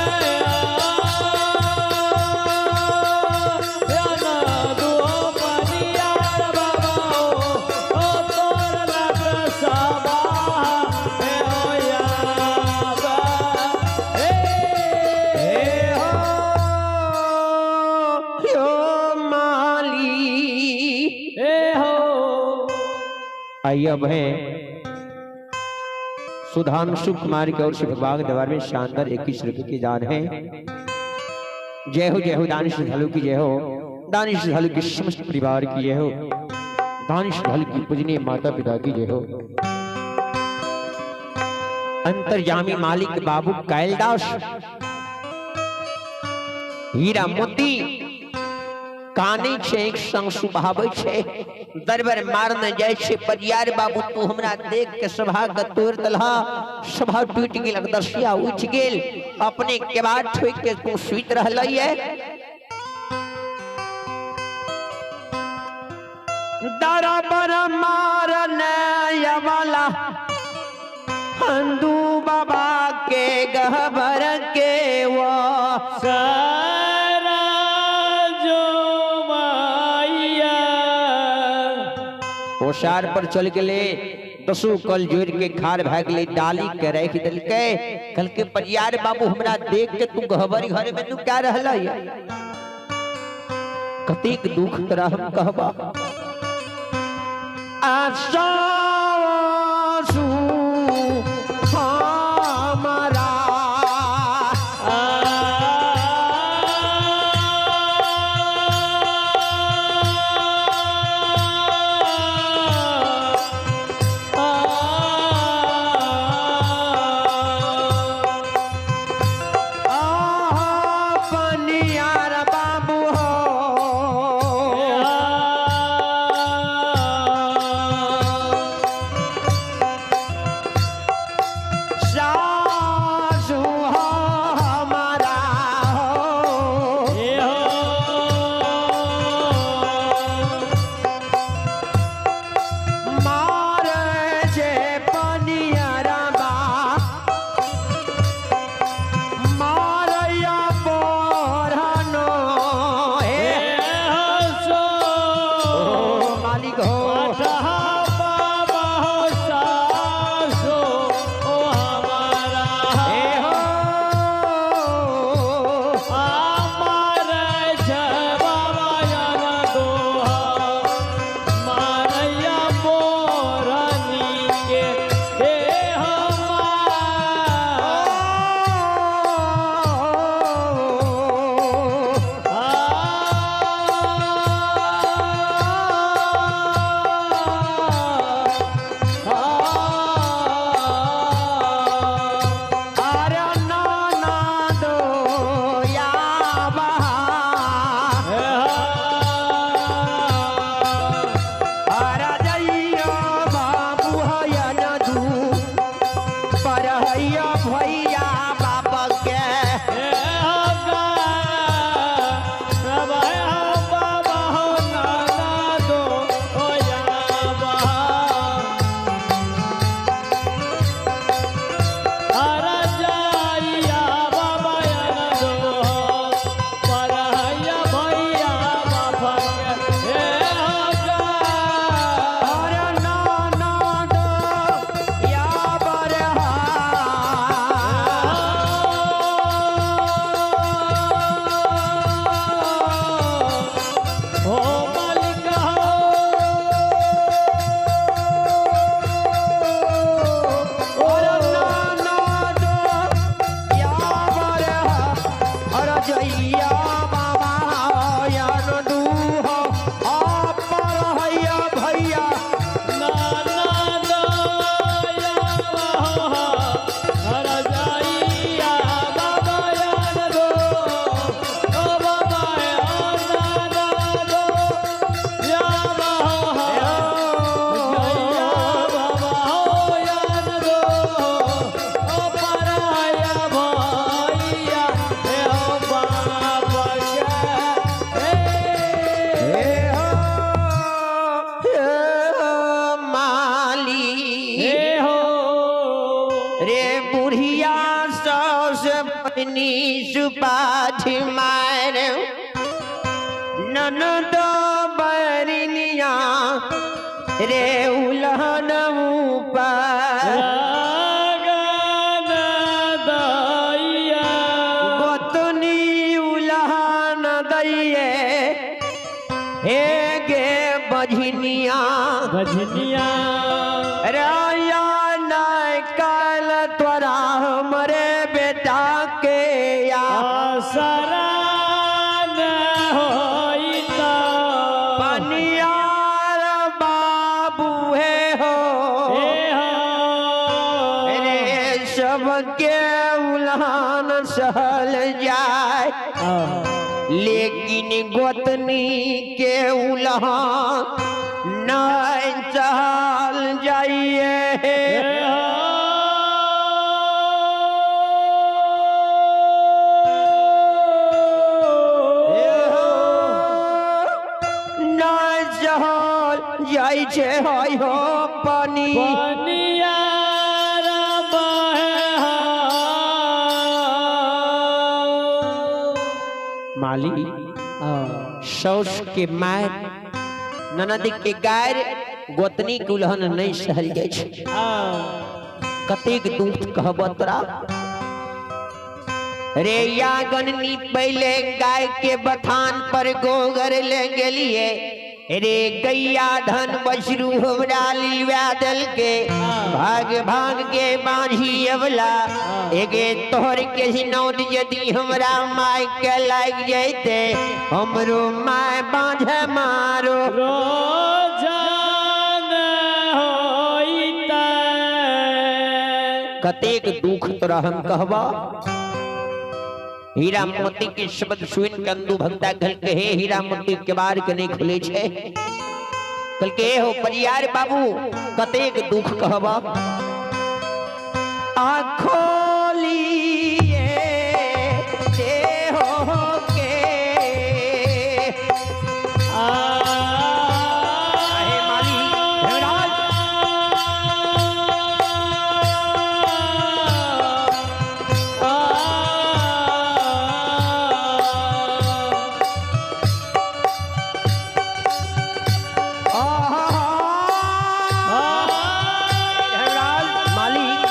आना दुहो पनियार बाबा ओ तोर लग सबा हे हो याबा हे हे हो यो माली हे हो आइए अब हैं सुधांशु कुमार की ओर से भगवान के दरबार में शानदार 21 रुपए की दान है। जय हो जय हो दानिश श्रद्धालु की जय हो, दानिश श्रद्धालु के समस्त परिवार की जय हो, दानिश श्रद्धालु की पूजनीय माता पिता की जय हो। अंतर्यामी मालिक बाबू कैलदास हीरा मोती काने छे एक संग सुभावे छे दरबर मारने जाय छे परियार बाबू तू हमरा देख के सभा के तोड़ दलहा सभा टूट गेल अगदसिया उठ गेल अपने केबाड़ ठोक के तू सुइत रहलै है दरबर मारने वाला हंदू बाबा के गहबर के वो सारा जो माइया ओसार पर चल गेले दसो कल जोड़ के खार भए गेले डाली के राखि देलकै। कहलकै परियार बाबू हमरा देख के तू गहबरी घर में तू क्या रहलै कतेक दुख तोरा हम कहबा आसू हमारा आहा पनियार बाबू हो रे बुढ़िया सौस बनी सुपाठ मार ननद बरनिया रे उलहन ऊपर लगन दैया गोतनी उलहन दैये हे गे बझनिया भजनिया राया नहीं काल तोरा हमरे बेटा के या आसरा न होइता पनियार बाबू हे हो हे हो रे सबके उलहन सहल जाए लेकिन गोतनी के उलहन नहीं सहल जाइए हे हो नहीं सहल जाइ छै होय हो पानी पनियार बहे माली सौस के मार ननद के गायर गोतनी के उलहन नहीं सहल जाइ छै कतेक दुख कहब तोरा रे यागननी पहले गाय के बथान पर गोगर ले गेलिए रे गैया धन बछरू हमरा लिलवा दल के भाग भाग के बांझी अबला एगे तोहर के नौद यदि हमरा माय के लाग जैते हमरो माय बांझे मारो रोजान होइता कतेक दुख तोरा हम कहबा। हीरा मोती के शब्द सुन के अंदू भक्ता कहल के हे हीरा मोती के बार के नहीं खुले छे। कहल के हे हो परियार बाबू कतेक दुख कहबा। आ खोलिए दे हो के आहे माली धर्मराज। आहा धर्मराज मालिक।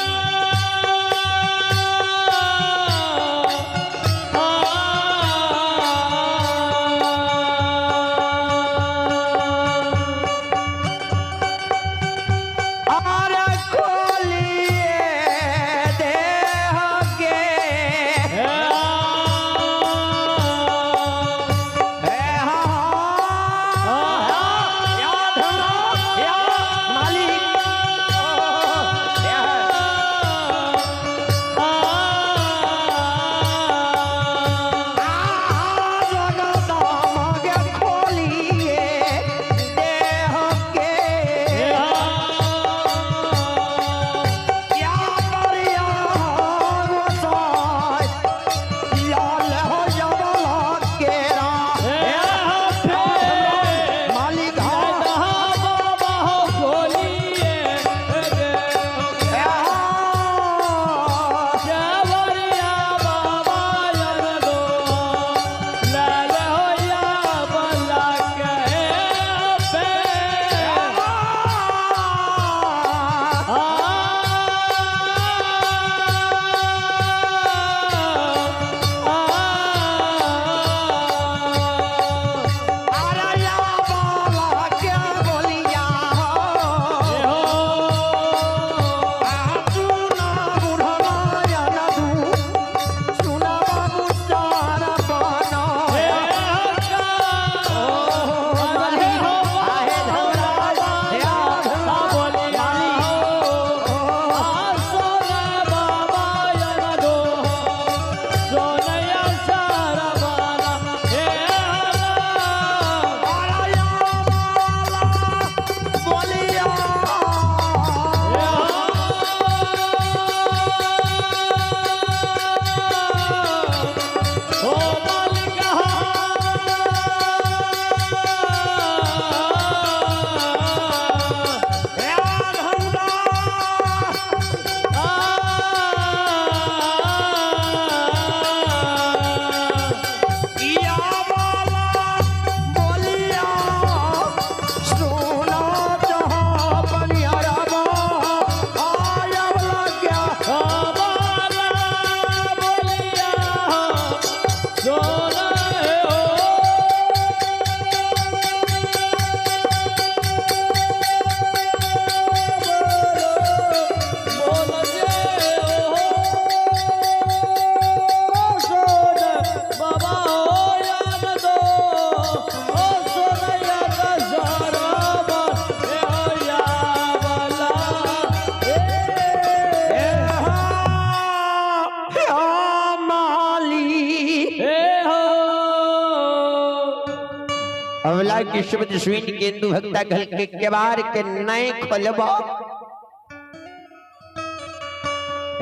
के शब्द सुन के इंदु भक्ता घल के केवार के नहीं खोलबो।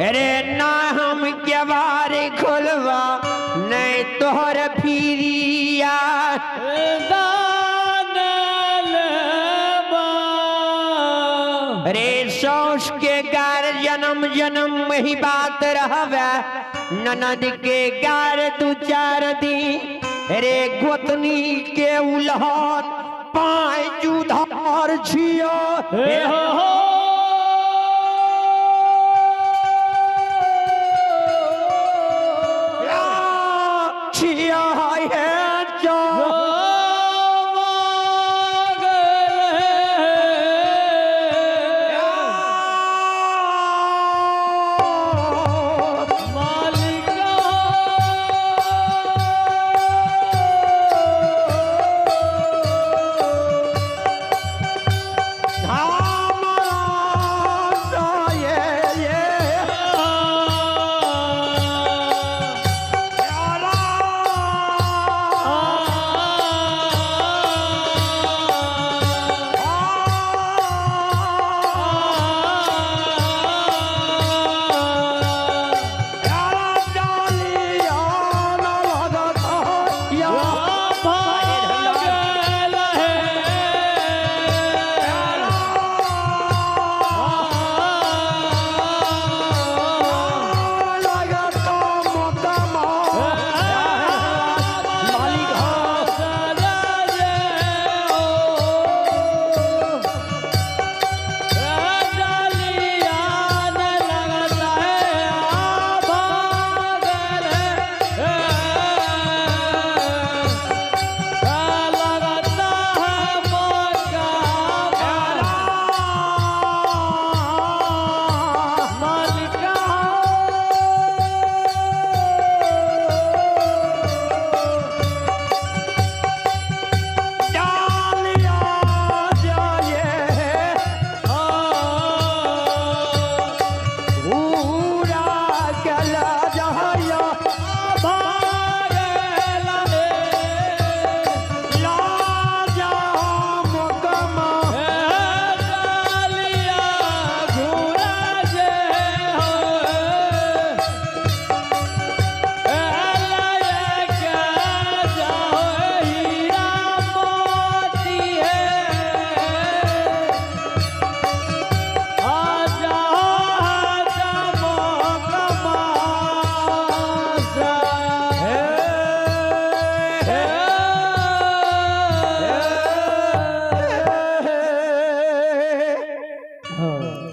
अरे ना हम केवार खोलबा नहीं तोहर फिरिया अरे सौस के गार जन्म जन्म वही बात रहवे ननद के गार दू चार दिन अरे गोतनी के उलहन पाँच उधार छियो। हे हो छियो है जो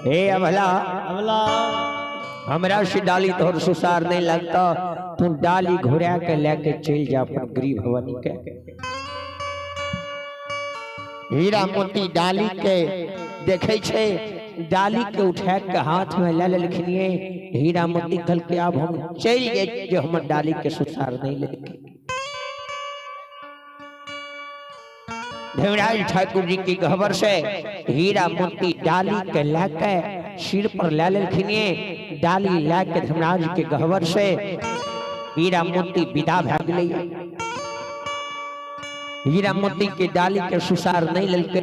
हे अबला अबला हमरा से डाली तोहर सुसार नहीं लगता, तू डाली घुरा के लेके चल जा अपन गरीब भवन के। हीरा मोती डाली के देखे छे, डाली के उठा के हाथ में ले लेलखिन। हीरा मोती कल के अब हम चल गए जो हमर डाली के सुसार नहीं लेके। धर्मराज ठाकुर जी की खबर से हीरा मोती डाली के लाके सिर पर ले लेलखिन। डाली लाके धर्मराज के गहवर से हीरा मोती विदा भऽ गेलै। हीरा मोती के डाली के सुसार नहीं लेलकै।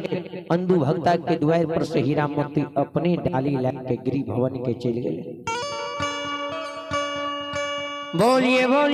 अंधु भक्ता के द्वार पर से हीरा मोती अपने डाली लाके गृह भवन के चलि गेलै। बोलिए बोलिए।